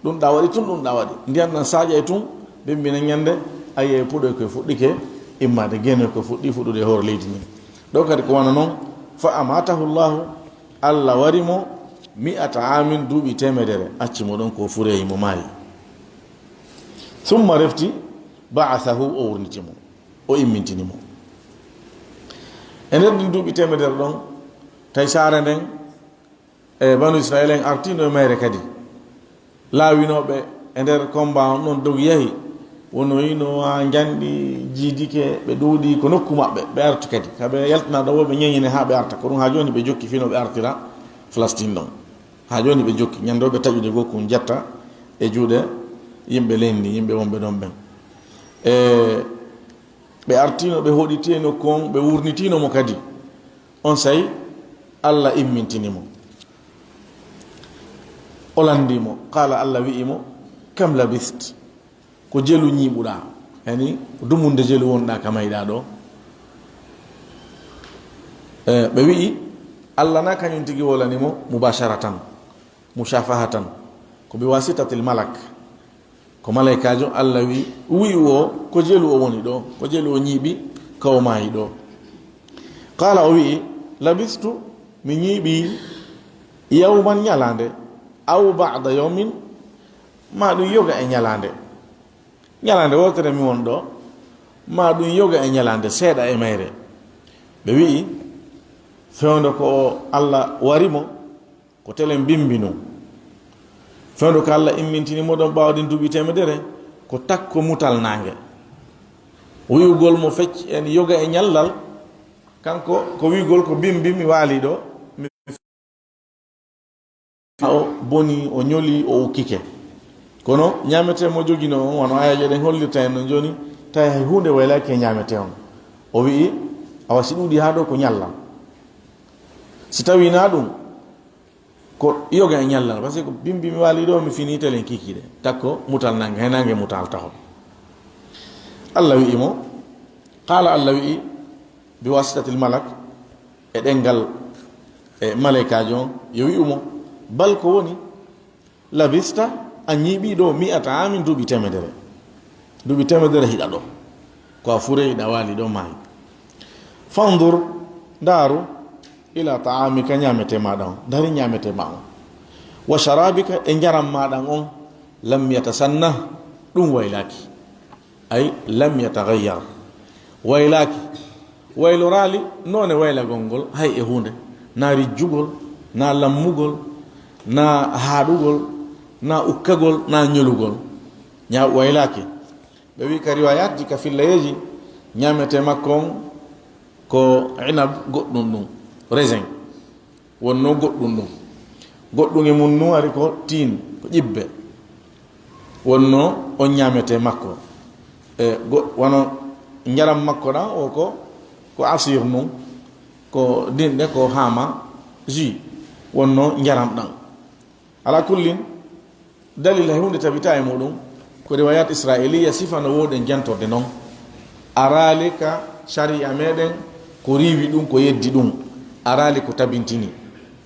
Ɗum ɗa waɗi tun, ɗum ɗa waɗi. Ndiyan nan saƴay tun, bimbi nan ñande, ayi, e puɗoy koye fuɗɗike immade, geno koye fuɗɗi fuɗɗude e hoore leydi ndin. Ɗo kadi ko wano non, fa amatahu Allahu, Allah wari mo, mi'ata amin, duuɓi temedere, acci mo ɗon ko fureyi mo maayi. Thumma refti, ba'athahu, o wurniti mo, o immintini mo. E nder ɗin duuɓi temedere ɗon, tawi saare nden, e banu Israila en artino e mayre kadi. Laawinooɓe e nder combat on ɗon dogi yahi, wono hino haa njanɗi jiidike, ɓe ɗuuɗi ko nokku maɓɓe, ɓe arti kadi. Ka ɓe yaltina ɗo, wo ɓe ñeñine haa ɓe arta. Ko ɗum haa jooni ɓe jokki fino ɓe artira Falastin ɗon. Haa jooni ɓe jokki, ñandooɓe taƴude goo kun jetta e juuɗe yimɓe leydi, yimɓe wonɓe ɗon ɓen. E ɓe artino, ɓe hoɗiti e nokku on, ɓe wurnitino mo kadi. On say, Allah immintini mo. O landi mo, qala, Allah wi'i mo, kam labist? Ko jelu ñiiɓuɗaa? Yani, dumunde jelu wonɗaa ka mayɗaa ɗo? E, ɓe wi'i, Allah na kañum tigi wolani mo mubasharatan, mushafahatan, ko bi wasitatil malak. Ko malaykaajo, Allah wi-, wi'i o, ko jelu o woni ɗo, ko jelu o ñiiɓi, ka o maayi ɗo. Qala, o wi'i, labistu, mi ñiiɓi, yawman, ñalaande, aw ba'da yawmin, ma ɗum yoga e ñalaande. Ñalaande wootere mi won ɗo, ma ɗum yoga e ñalaande seeɗa e mayre. Ɓe wi'i, fewndo ko Allah wari mo, ko telen bimbi nun. Fewndo ko Allah immintini mo ɗon ɓaawo ɗin duuɓi temedere, ko takko mutal naange. Wi'ugol mo fecci en yoga e ñallal, kanko ko wi'ugol ko bimbi mi waali ɗo, mi o boni, o ñoli, o ukkike. Kono ñaamete mo jogino on, wano ayaje ɗen hollirta en non jooni, tawi hay huunde waylaaki e ñaamete on. O wi'i, awa si ɗuuɗi haa ɗo ko ñallal. Si tawi na ɗum, ko yoga e ñallal, parce que ko bimbi mi waali ɗo, mi fini telen kikiɗe. Takko mutal nange, hay nange mutal taho. Allah wi'i mo, qala, Allah wi'i, bi wasitatil malak, e ɗengal, e malaykaajo on, yo wi'u mo, bal ko woni, labista, a ñiiɓi ɗo mi'ata amin, duuɓi temedere. Duuɓi temedere hiɗa ɗo. Ko a fure hiɗa waali ɗo maayi. Fandur, ndaaru, ila ta'amika, ñaamete ma ɗan, ndari ñaamete ma on. Wa sharabika, e njaram ma ɗan on, lam yatasanna, ɗum waylaaki. Ay, lam yataghayyar. Waylaaki. Wayloraali noone waylagol ngol hay e huunde. Na rijjugol, na lammugol, na haaɗugol, na ukkagol, na ñolugol. Ña-, waylaaki. Ɓe wi ka riwayatji, ka fillayeeji, ñaamete makko on ko inab goɗɗum ɗum, raisin. Wonno goɗɗum ɗum. Goɗɗum e mum nun ari ko tiin, ko ƴibbe. Wonno on ñaamete makko. E go-, wano njaram makko ɗan o ko, ko asir nun, ko dinɗe, ko haama, jus. Wonno njaram ɗan. Ala kullin, dalil hay huunde tabita e muɗum, ko riwayat Israiliya sifa no wooɗen jantorde non. Araali ka sharia meɗen ko riiwi ɗum, ko yeddi ɗum. Araali ko tabintini.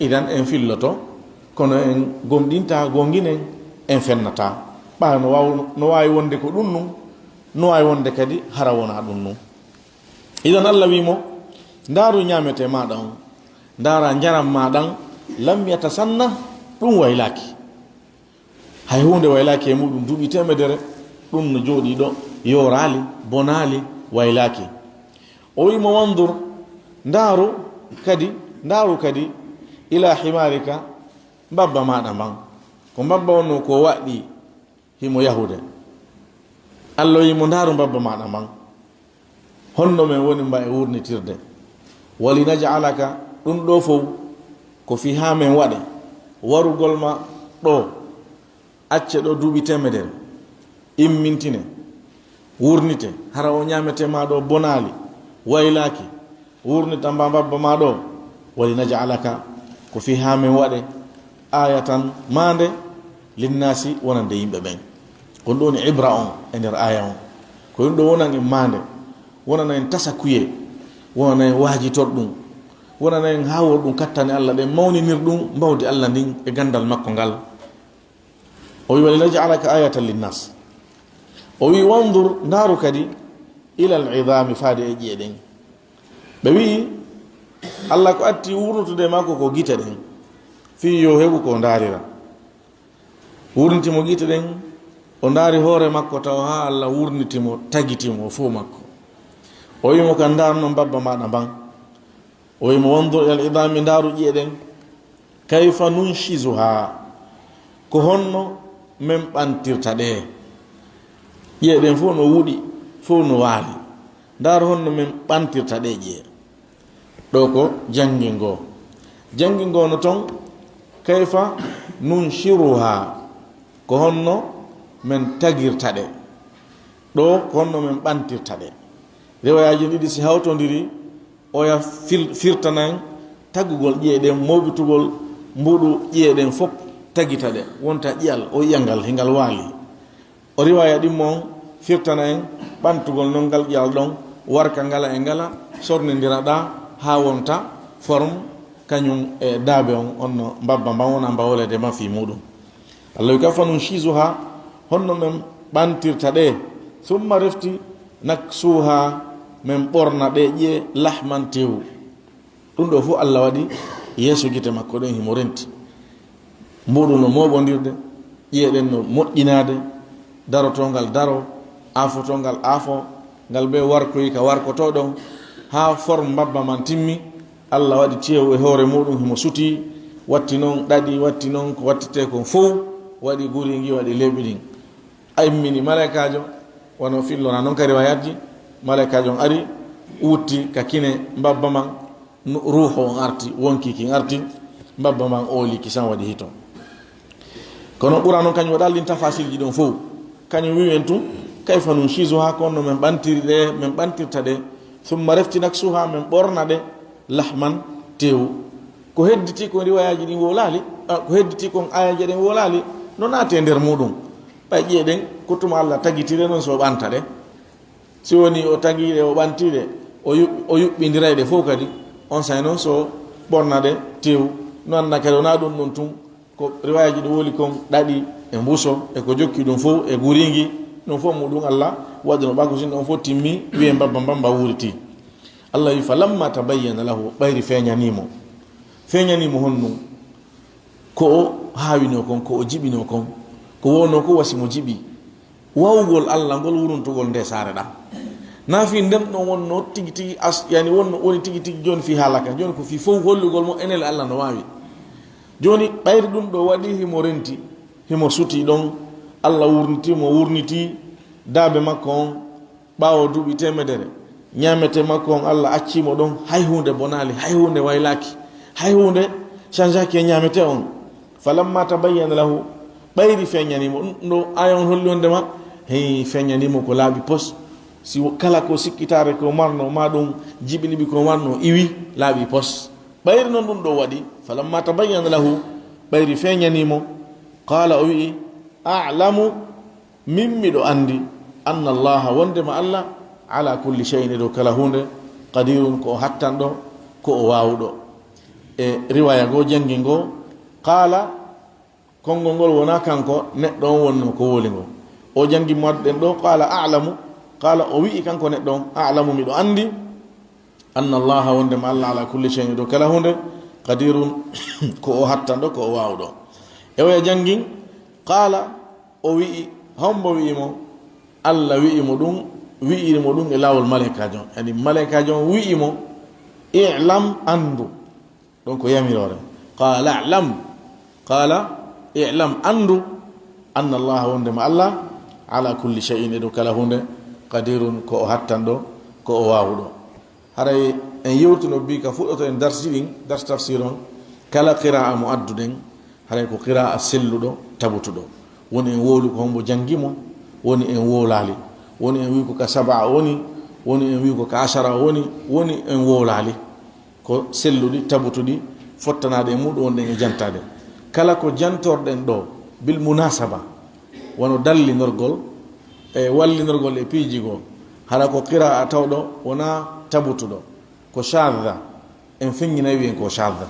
Idan en filloto, kono en gomɗinta, gonginen, en fennata. Ɓaawo no waaw-, no waawi wonde ko ɗum nun, no waawi wonde kadi hara wona ɗum nun. Idan Allah wi mo, ndaaru ñaamete maɗa on, ndaara njaram maɗan, lam yatasanna, ɗum waylaaki. Hay huunde waylaaki e muɗum duuɓi temedere, ɗum no jooɗi ɗo, yooraali, bonaali, waylaaki. O wi mo, wandur, ndaaru kadi, ndaaru kadi, ila himarika, mbabba maɗa mban. Ko mbabba on no ko waɗɗi, himo yahude. Allah wi mo, ndaaru mbabba maɗa mban. Honno men woni mba e wurnitirde? Walinaj'alaka, ɗum ɗo fow ko fii haa men waɗe warugol ma ɗo, acce ɗo duuɓi temedere, immintine, wurnite, hara o ñaamete ma ɗo bonaali, waylaaki, wurnita mba mbabba ma ɗo, walinaj'alaka, ko fii haa men waɗe ayatan maande, linnaasi, wonande yimɓe ɓen. Ko ɗum woni ibra on e nder aya on. Ko ɗum ɗo wonan en maande, wonana en tasakuyee, wonana en waajitorɗum. wonana en haa won ɗum kattane Allah ɗen, mawninir ɗum mbawdi Allah ndin e ganndal makko ngal. O wi, "Wa linaj'alaka ayatan linnas." O wi, "Wandur, ndaaru kadi, ilal idami, faade e ƴi'e ɗen." Ɓe wi, "Allah ko atti wurnutude makko ko gite ɗen, fii yo heɓu ko ndaarira." Wurniti mo gite ɗen, o ndaari hoore makko taw haa Allah wurniti mo, tagiti mo fof makko. O wi mo, "Ka ndaarno mbabba maaɗa mban?" O wi mo, "Wandur ilal idami, ndaaru ƴi'e ɗen, kayfa nunshizuha, ko honno men ɓantirta ɗe?" Ƴi'e ɗen fof no wuɗi, fof no waali. Ndaaru honno men ɓantirta ɗe ƴi'e. Ɗo ko janngi ngoo. Janngi ngoo no ton, kayfa nunshiruha, ko honno men tagirta ɗe. Ɗo ko honno men ɓantirta ɗe. Riwayaaji ɗiɗi si hawtondiri, oya fil-, firtana en tagugol ƴi'e ɗen, mooɓitugol mbuɗu ƴi'e ɗen fof, tagita ɗe, wonta ƴi'al, o yi'a ngal, hingal waali. O riwaya ɗimmo on firtana en ɓantugol non ngal ƴi'al ɗon, warka ngala e ngala, sornindira ɗa haa wonta forme, kañum e daabe on, on no mbabba mban wona mbawoleede ma fii muuɗum. Allah wi, "Kayfa nunshizuha, honno men ɓantirta ɗe, summa refti naksuha, men ɓorna ɗe ƴi'e lahman tew." Ɗum ɗo fof Allah waɗi yeeso gite makko ɗen, himo renti. Mbuɗu no mooɓondirde, ƴi'e ɗen no moƴƴinaade, darotongal daro, aafotongal aafo, ngal be warkoyi ka warkotoo ɗon, haa forme mbabba man timmi. Allah waɗi tew e hoore muuɗum, himo sutii, watti non ɗaɗi, watti non ko wattitee kon fow, waɗi guri ngi, waɗi leeɓi ɗin. A immini malaykaajo, wano fillora non ka riwayatji, malaykaajo on ari, wutti ka kine mbabba man, nu-, ruuhu on arti, wonki kin arti, mbabba man ooli kisan waɗi hito. Kono Qur'an on kañum waɗa ɗin tafasilji ɗon fow. Kañum wi'i en tun, "Kayfa nunshizuha, ko honno men ɓantiri ɗe, men ɓantirta ɗe, summa refti naksuha, men ɓorna ɗe, lahman, tew." Ko hedditi kon riwayaaji ɗin wowlaali, a, ko hedditi kon ayaje ɗen wowlaali, no naate nder muuɗum. Ɓay ƴi'e ɗen, ko tuma Allah tagitire non so ɓanta ɗe. Si woni o tagi ɗe, o ɓanti ɗe, o yu-, o yuɓɓindiray ɗe fow kadi, on say non so ɓorna ɗe tew. No annda kadi wona ɗum ɗon tun, ko riwayaaji ɗi wowli kon ɗaɗi e mbuso e ko jokki ɗum fow e guringi, ɗum fow muuɗum Allah waɗi no ɓaako sin ɗon fow timmi, wi'e mbabba mbabba wuriti. Allah wi, "Falamma tabayyana lahu", ɓayri feeñanii mo. Feeñanii mo honɗum? Ko o haawinoo kon, ko o jiɓinoo kon, ko wonoo ko wasi mo jiɓi. Wawugol Allah ngol wuruntugol nde saare ɗan. Na fii nden ɗon wonno tigi tigi as-, yani wonno woni tigi tigi jooni fii haala kan. Jooni ko fii fow hollugol mo enel Allah no waawi. Jooni ɓayri ɗum ɗo waɗi himo renti, himo sutii ɗon, Allah wurniti mo, wurniti daabe makko on, ɓaawo duuɓi teemedere, ñaamete makko on, Allah accii mo ɗon, hay huunde bonaali, hay huunde waylaaki, hay huunde changeaki e ñaamete on. Falamma tabayyana lahu, ɓayri feeñanii mo. Ɗum ɗo aaya on holli wonde ma, hey, feeñanii mo ko laaɓi pos. Si wo-, kala ko sikkitaare ko marno, ma ɗum jiɓiniɓi ko marno, iwi laaɓi pos. Ɓayri noon ɗum ɗo waɗi, falamma tabayyana lahu, ɓayri feeñanii mo, qaala, o wi'i, "A'lamu, min miɗo anndi, anna Allaha, wondema Allah, ala kulli shay'in, e dow kala huunde, qadirun, ko o hattanɗo, ko o waawuɗo." E riwaya goo janngi ngoo, qaala, konngol ngol wonaa kanko neɗɗo on wonnoo ko wowli ngol. O janngi mo adduɗen ɗoo, qaala, "A'lamu", qaala, o wi'i kanko neɗɗo on, "A'lamu, miɗo anndi, anna Allaha, wondema Allah, ala kulli shay'in, e dow kala huunde, qadirun, ko o hattanɗo, ko o waawuɗo." E oya janngin, qaala, o wi'i, hombo wi'i mo? Allah wi'i mo ɗum, wi'iri mo ɗum e laawol malaykaajo on. Yani malaykaajo on wi'i mo, "I'lam, anndu." Ɗon ko yamiroore. Qaala, "I'lam." Qaala, "I'lam, anndu, anna Allaha, wondema Allah, ala kulli shay'in, e dow kala huunde, qadirun, ko o hattanɗo, ko o waawuɗo." Haray en yewtuno bi ka fuɗɗoto en darsi ɗin, darsi tafsir on, kala qira'a mo adduɗen, haray ko qira'a selluɗo, tabutuɗo. Woni en wowlu ko hombo janngi mo, woni en wowlaali. Woni en wi ko ka saba'a woni, woni en wi ko ka ashara woni, woni en wowlaali. Ko selluɗi, tabutuɗi, fottanaaɗe e muuɗum wonɗen e jantaade. Kala ko jantorɗen ɗoo, bil munasaba, wano dallinorgol e wallinorgol e piiji goo, hara ko qira'a tawɗo wonaa tabutuɗo, ko shadha, En feññinay wiyen ko shadda.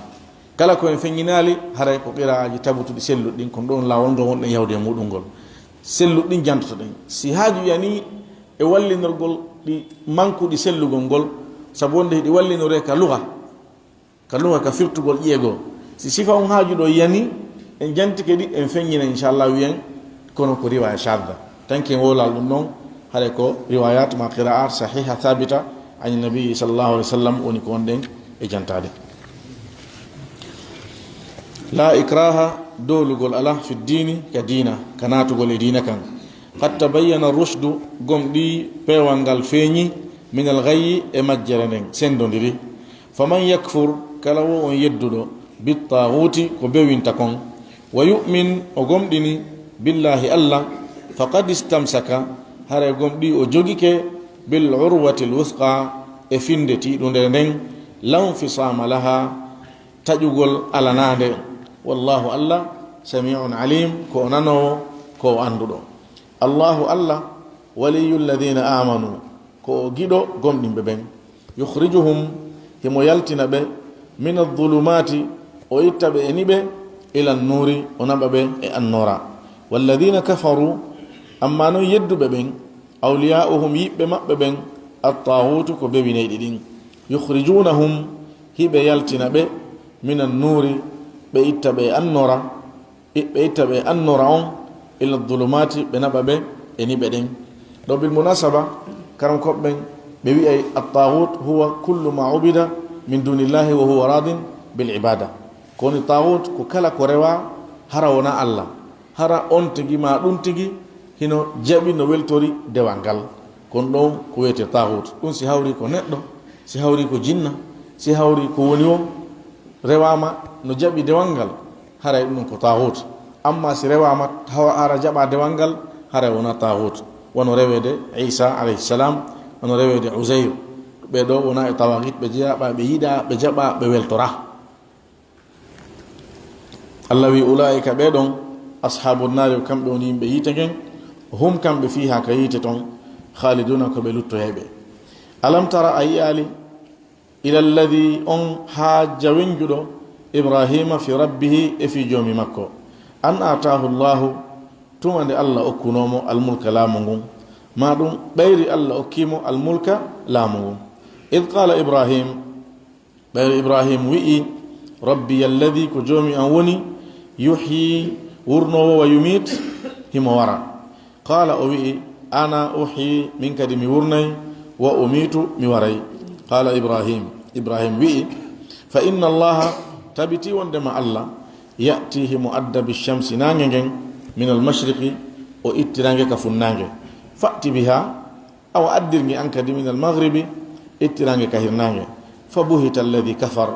Kala ko en feññinaali, haray ko qiraaji tabutuɗi selluɗi ɗin, kono ɗon laawol ngol wonɗen yawde e muɗum ngol. Selluɗi ɗin jantotoɗen. Si haaju yani e wallinorgol ɗi mankuɗi sellugol ngol, sabu wonde hiɗi wallinore ka luga, ka luga ka firtugol ƴeego. Si sifa on haaju ɗo yani, en jantike ɗi, en feññina inchallah wiyen, kono ko riwaya shadda. Tanki en wowlal ɗum ɗon, haɗa ko riwayat ma qiraat sahiha thabita an nabi sallallahu alaihi wasallam woni ko wonɗen e jantade. La ikraha, doolugol ala fi dini, ka diina, ka naatugol e diina kan. Qad tabayyana rushdu, gomɗi peewal ngal feeñi, min al ghayyi, e majjere nden sendondiri. Faman yakfur, kala wo on yedduɗo, bit taghuti, ko bewinta kon, wa yu'min, o gomɗini, billahi Allah, faqad istamsaka, hare gomɗi o jogike, bil urwatil wuthqa, e finde tiiɗunde nden, la infisama laha, taƴugol alanande. Wallahu Allah, sami'un alim, ko o nanowo, ko o anduɗo. Allahu Allah, waliyyu alladhina amanu, ko o giɗo gomɗinɓe ɓen. Yukhrijuhum, himo yaltina ɓe, min adh-dhulumati, o itta ɓe e niɓe, ila an-nuri, o naɓa ɓe e annora. Walladhina kafaru, amma non yedduɓe ɓen, awliya'uhum, yiɓɓe maɓɓe ɓen, at-taghutu, ko bewineyɗi ɗin. Yukhrijunahum, hiɓe yaltina ɓe, min an-nuri, ɓe itta ɓe e annora, ɓe itta ɓe annora on, ila dhulumati, ɓe naɓa ɓe e niɓe ɗen. Ɗo bil munasaba, karam koɓɓen ɓe wi'ay, at-taghut huwa kullu ma ubida min dunillahi wa huwa radin bil ibada. Ko woni taghut ko kala ko rewa hara wona Allah, hara on tigi ma ɗum tigi hino jaɓi, no weltori dewal ngal. Kon ɗon ko wiyete taghut. Ɗum si hawri ko neɗɗo, si hawri ko jinna, si hawri ko woni wo, rewama no jaɓi dewal ngal, haray ɗum ko taaxuut. Amma si rewaama hawa ara jaɓa dewal ngal, haray wona taaxuut. Wano reweede Isa alayhi salam, wano reweede Uzayr. Ɓee ɗoo wona e tawaaxit, ɓe jaɓa, ɓe yiɗa, ɓe jaɓa, ɓe weltora. Allah wi, ulaa'ika, ɓee ɗon, ashaabu naari, kamɓe woni yimɓe yiite ngen, hum, kamɓe, fiihaa, ka yiite ton, khaaliduuna, ko ɓe luttoyayɓe. Alam tara, a yi'aali, ila alladhi, on haajja wenjuɗo, Ibrahima fi rabbihi, e fi joomi makko, an ataahu Allahu, tuma nde Allah okkunoo mo almulka, laamu ngun, maa ɗum ɓayri Allah okkii mo almulka, laamu ngun. Id qala Ibrahim, ɓayri Ibrahim wi'i, rabbiya alladhi, ko joomi an woni, yuhyi, wurnoowo, wa yumiit, himo wara. Qala, o wi'i, ana uhyi, min kadi mi wurnay, wa umitu, mi waray. Qala Ibrahim, Ibrahim wi'i, fa inna Allaha, tabiti wondema Allah, ya'ti, himo adda, bishamsi, naange ngen, min almashriqi, o ittirange ka funnaange. Fa'ti biha, awa addirnge an kadi, min almaghribi, ittirange ka hirnaange. Fa buhita alladhi kafar,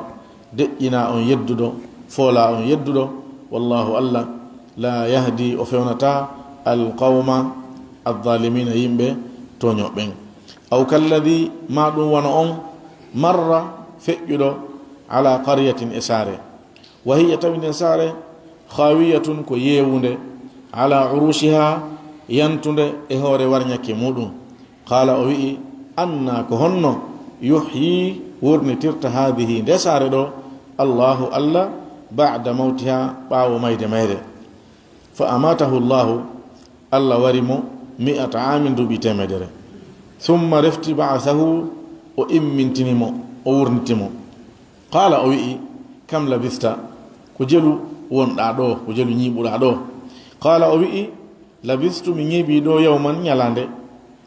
deƴƴinaa on yedduɗo, foolaa on yedduɗo. Wallahu, Allah, la yahdi, o fewnataa, alqawma adh-dhalimina, yimɓe tooñooɓe ɓen. Aw kalladhi, maa ɗum wano on, marra, feƴƴuɗo, ala qaryatin, e saare. Wa hiya, tawi nden saare, khawiyatun, ko yeewunde, ala urushiha, yantunde e hoore warñakke muɗum. Qala, o wi'i, anna, ko honno, yuhyi, wurnitirta, hadhihi, nde saare ɗo, Allahu, Allah, ba'da mawtiha, ɓaawo mayde mayre. Fa amatahu Allahu, Allah wari mo, mi'ata amin, duuɓi teemedere. Thumma, refti, ba'athahu, o immintini mo, o wurniti mo. Qala, o wi'i, kam labista, ko jelu wonɗaa ɗo, ko jelu ñiiɓuɗaa ɗo? Qala, o wi'i, labistu, mi ñiiɓii ɗo, yawman, ñalaande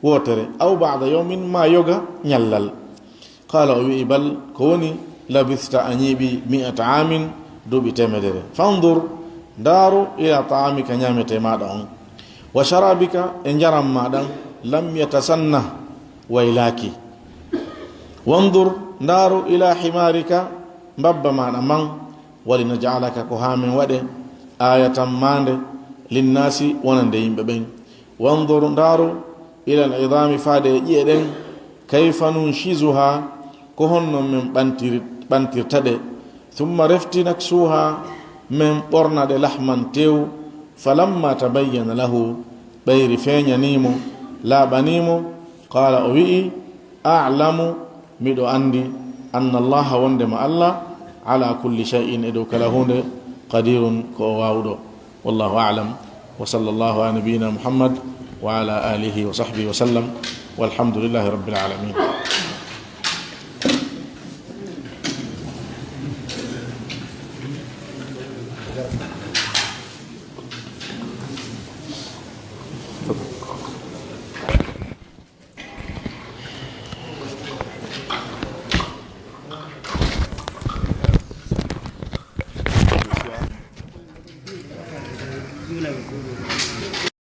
wootere, aw ba'da yawmin, maa yoga ñallal. Qala, o wi'i, bal, ko woni, labista, a ñiiɓii, mi'ata amin, duuɓi teemedere. Fanzur, ndaaru, ila ta'amika, ñaametee maaɗa on, wa sharabika, e njaram maaɗa, lam yatasanna, waylaaki. Wanzur, ndaaru, ila himarika, mbabba maaɗa man, walinaj'alaka, ko haa men waɗe, ayatan, maande, linnaasi, wonande yimɓe ɓen. Wanzur, ndaaru, ila al-'idhaami, faade e ƴi'e ɗen, kayfa nunshizuha, ko honno men ɓantiri-, ɓantirta ɗe, thumma, refti, naksuha, men ɓorna ɗe, lahman, tew, falamma tabayyana lahu, ɓayri feeñanii mo, laaɓanii mo, qala, o wi'i, a'lamu, miɗo anndi, Anna Allaha, wondema Allah, ala kulli shay'in, e dow kala huunde, qadirun, ko o waawuɗo. Wallahu a'lam. Wa sallallahu ala nabiyyina Muhammad wa ala alihi wa sahbihi wa sallam. Walhamdulillahi rabbil alamin.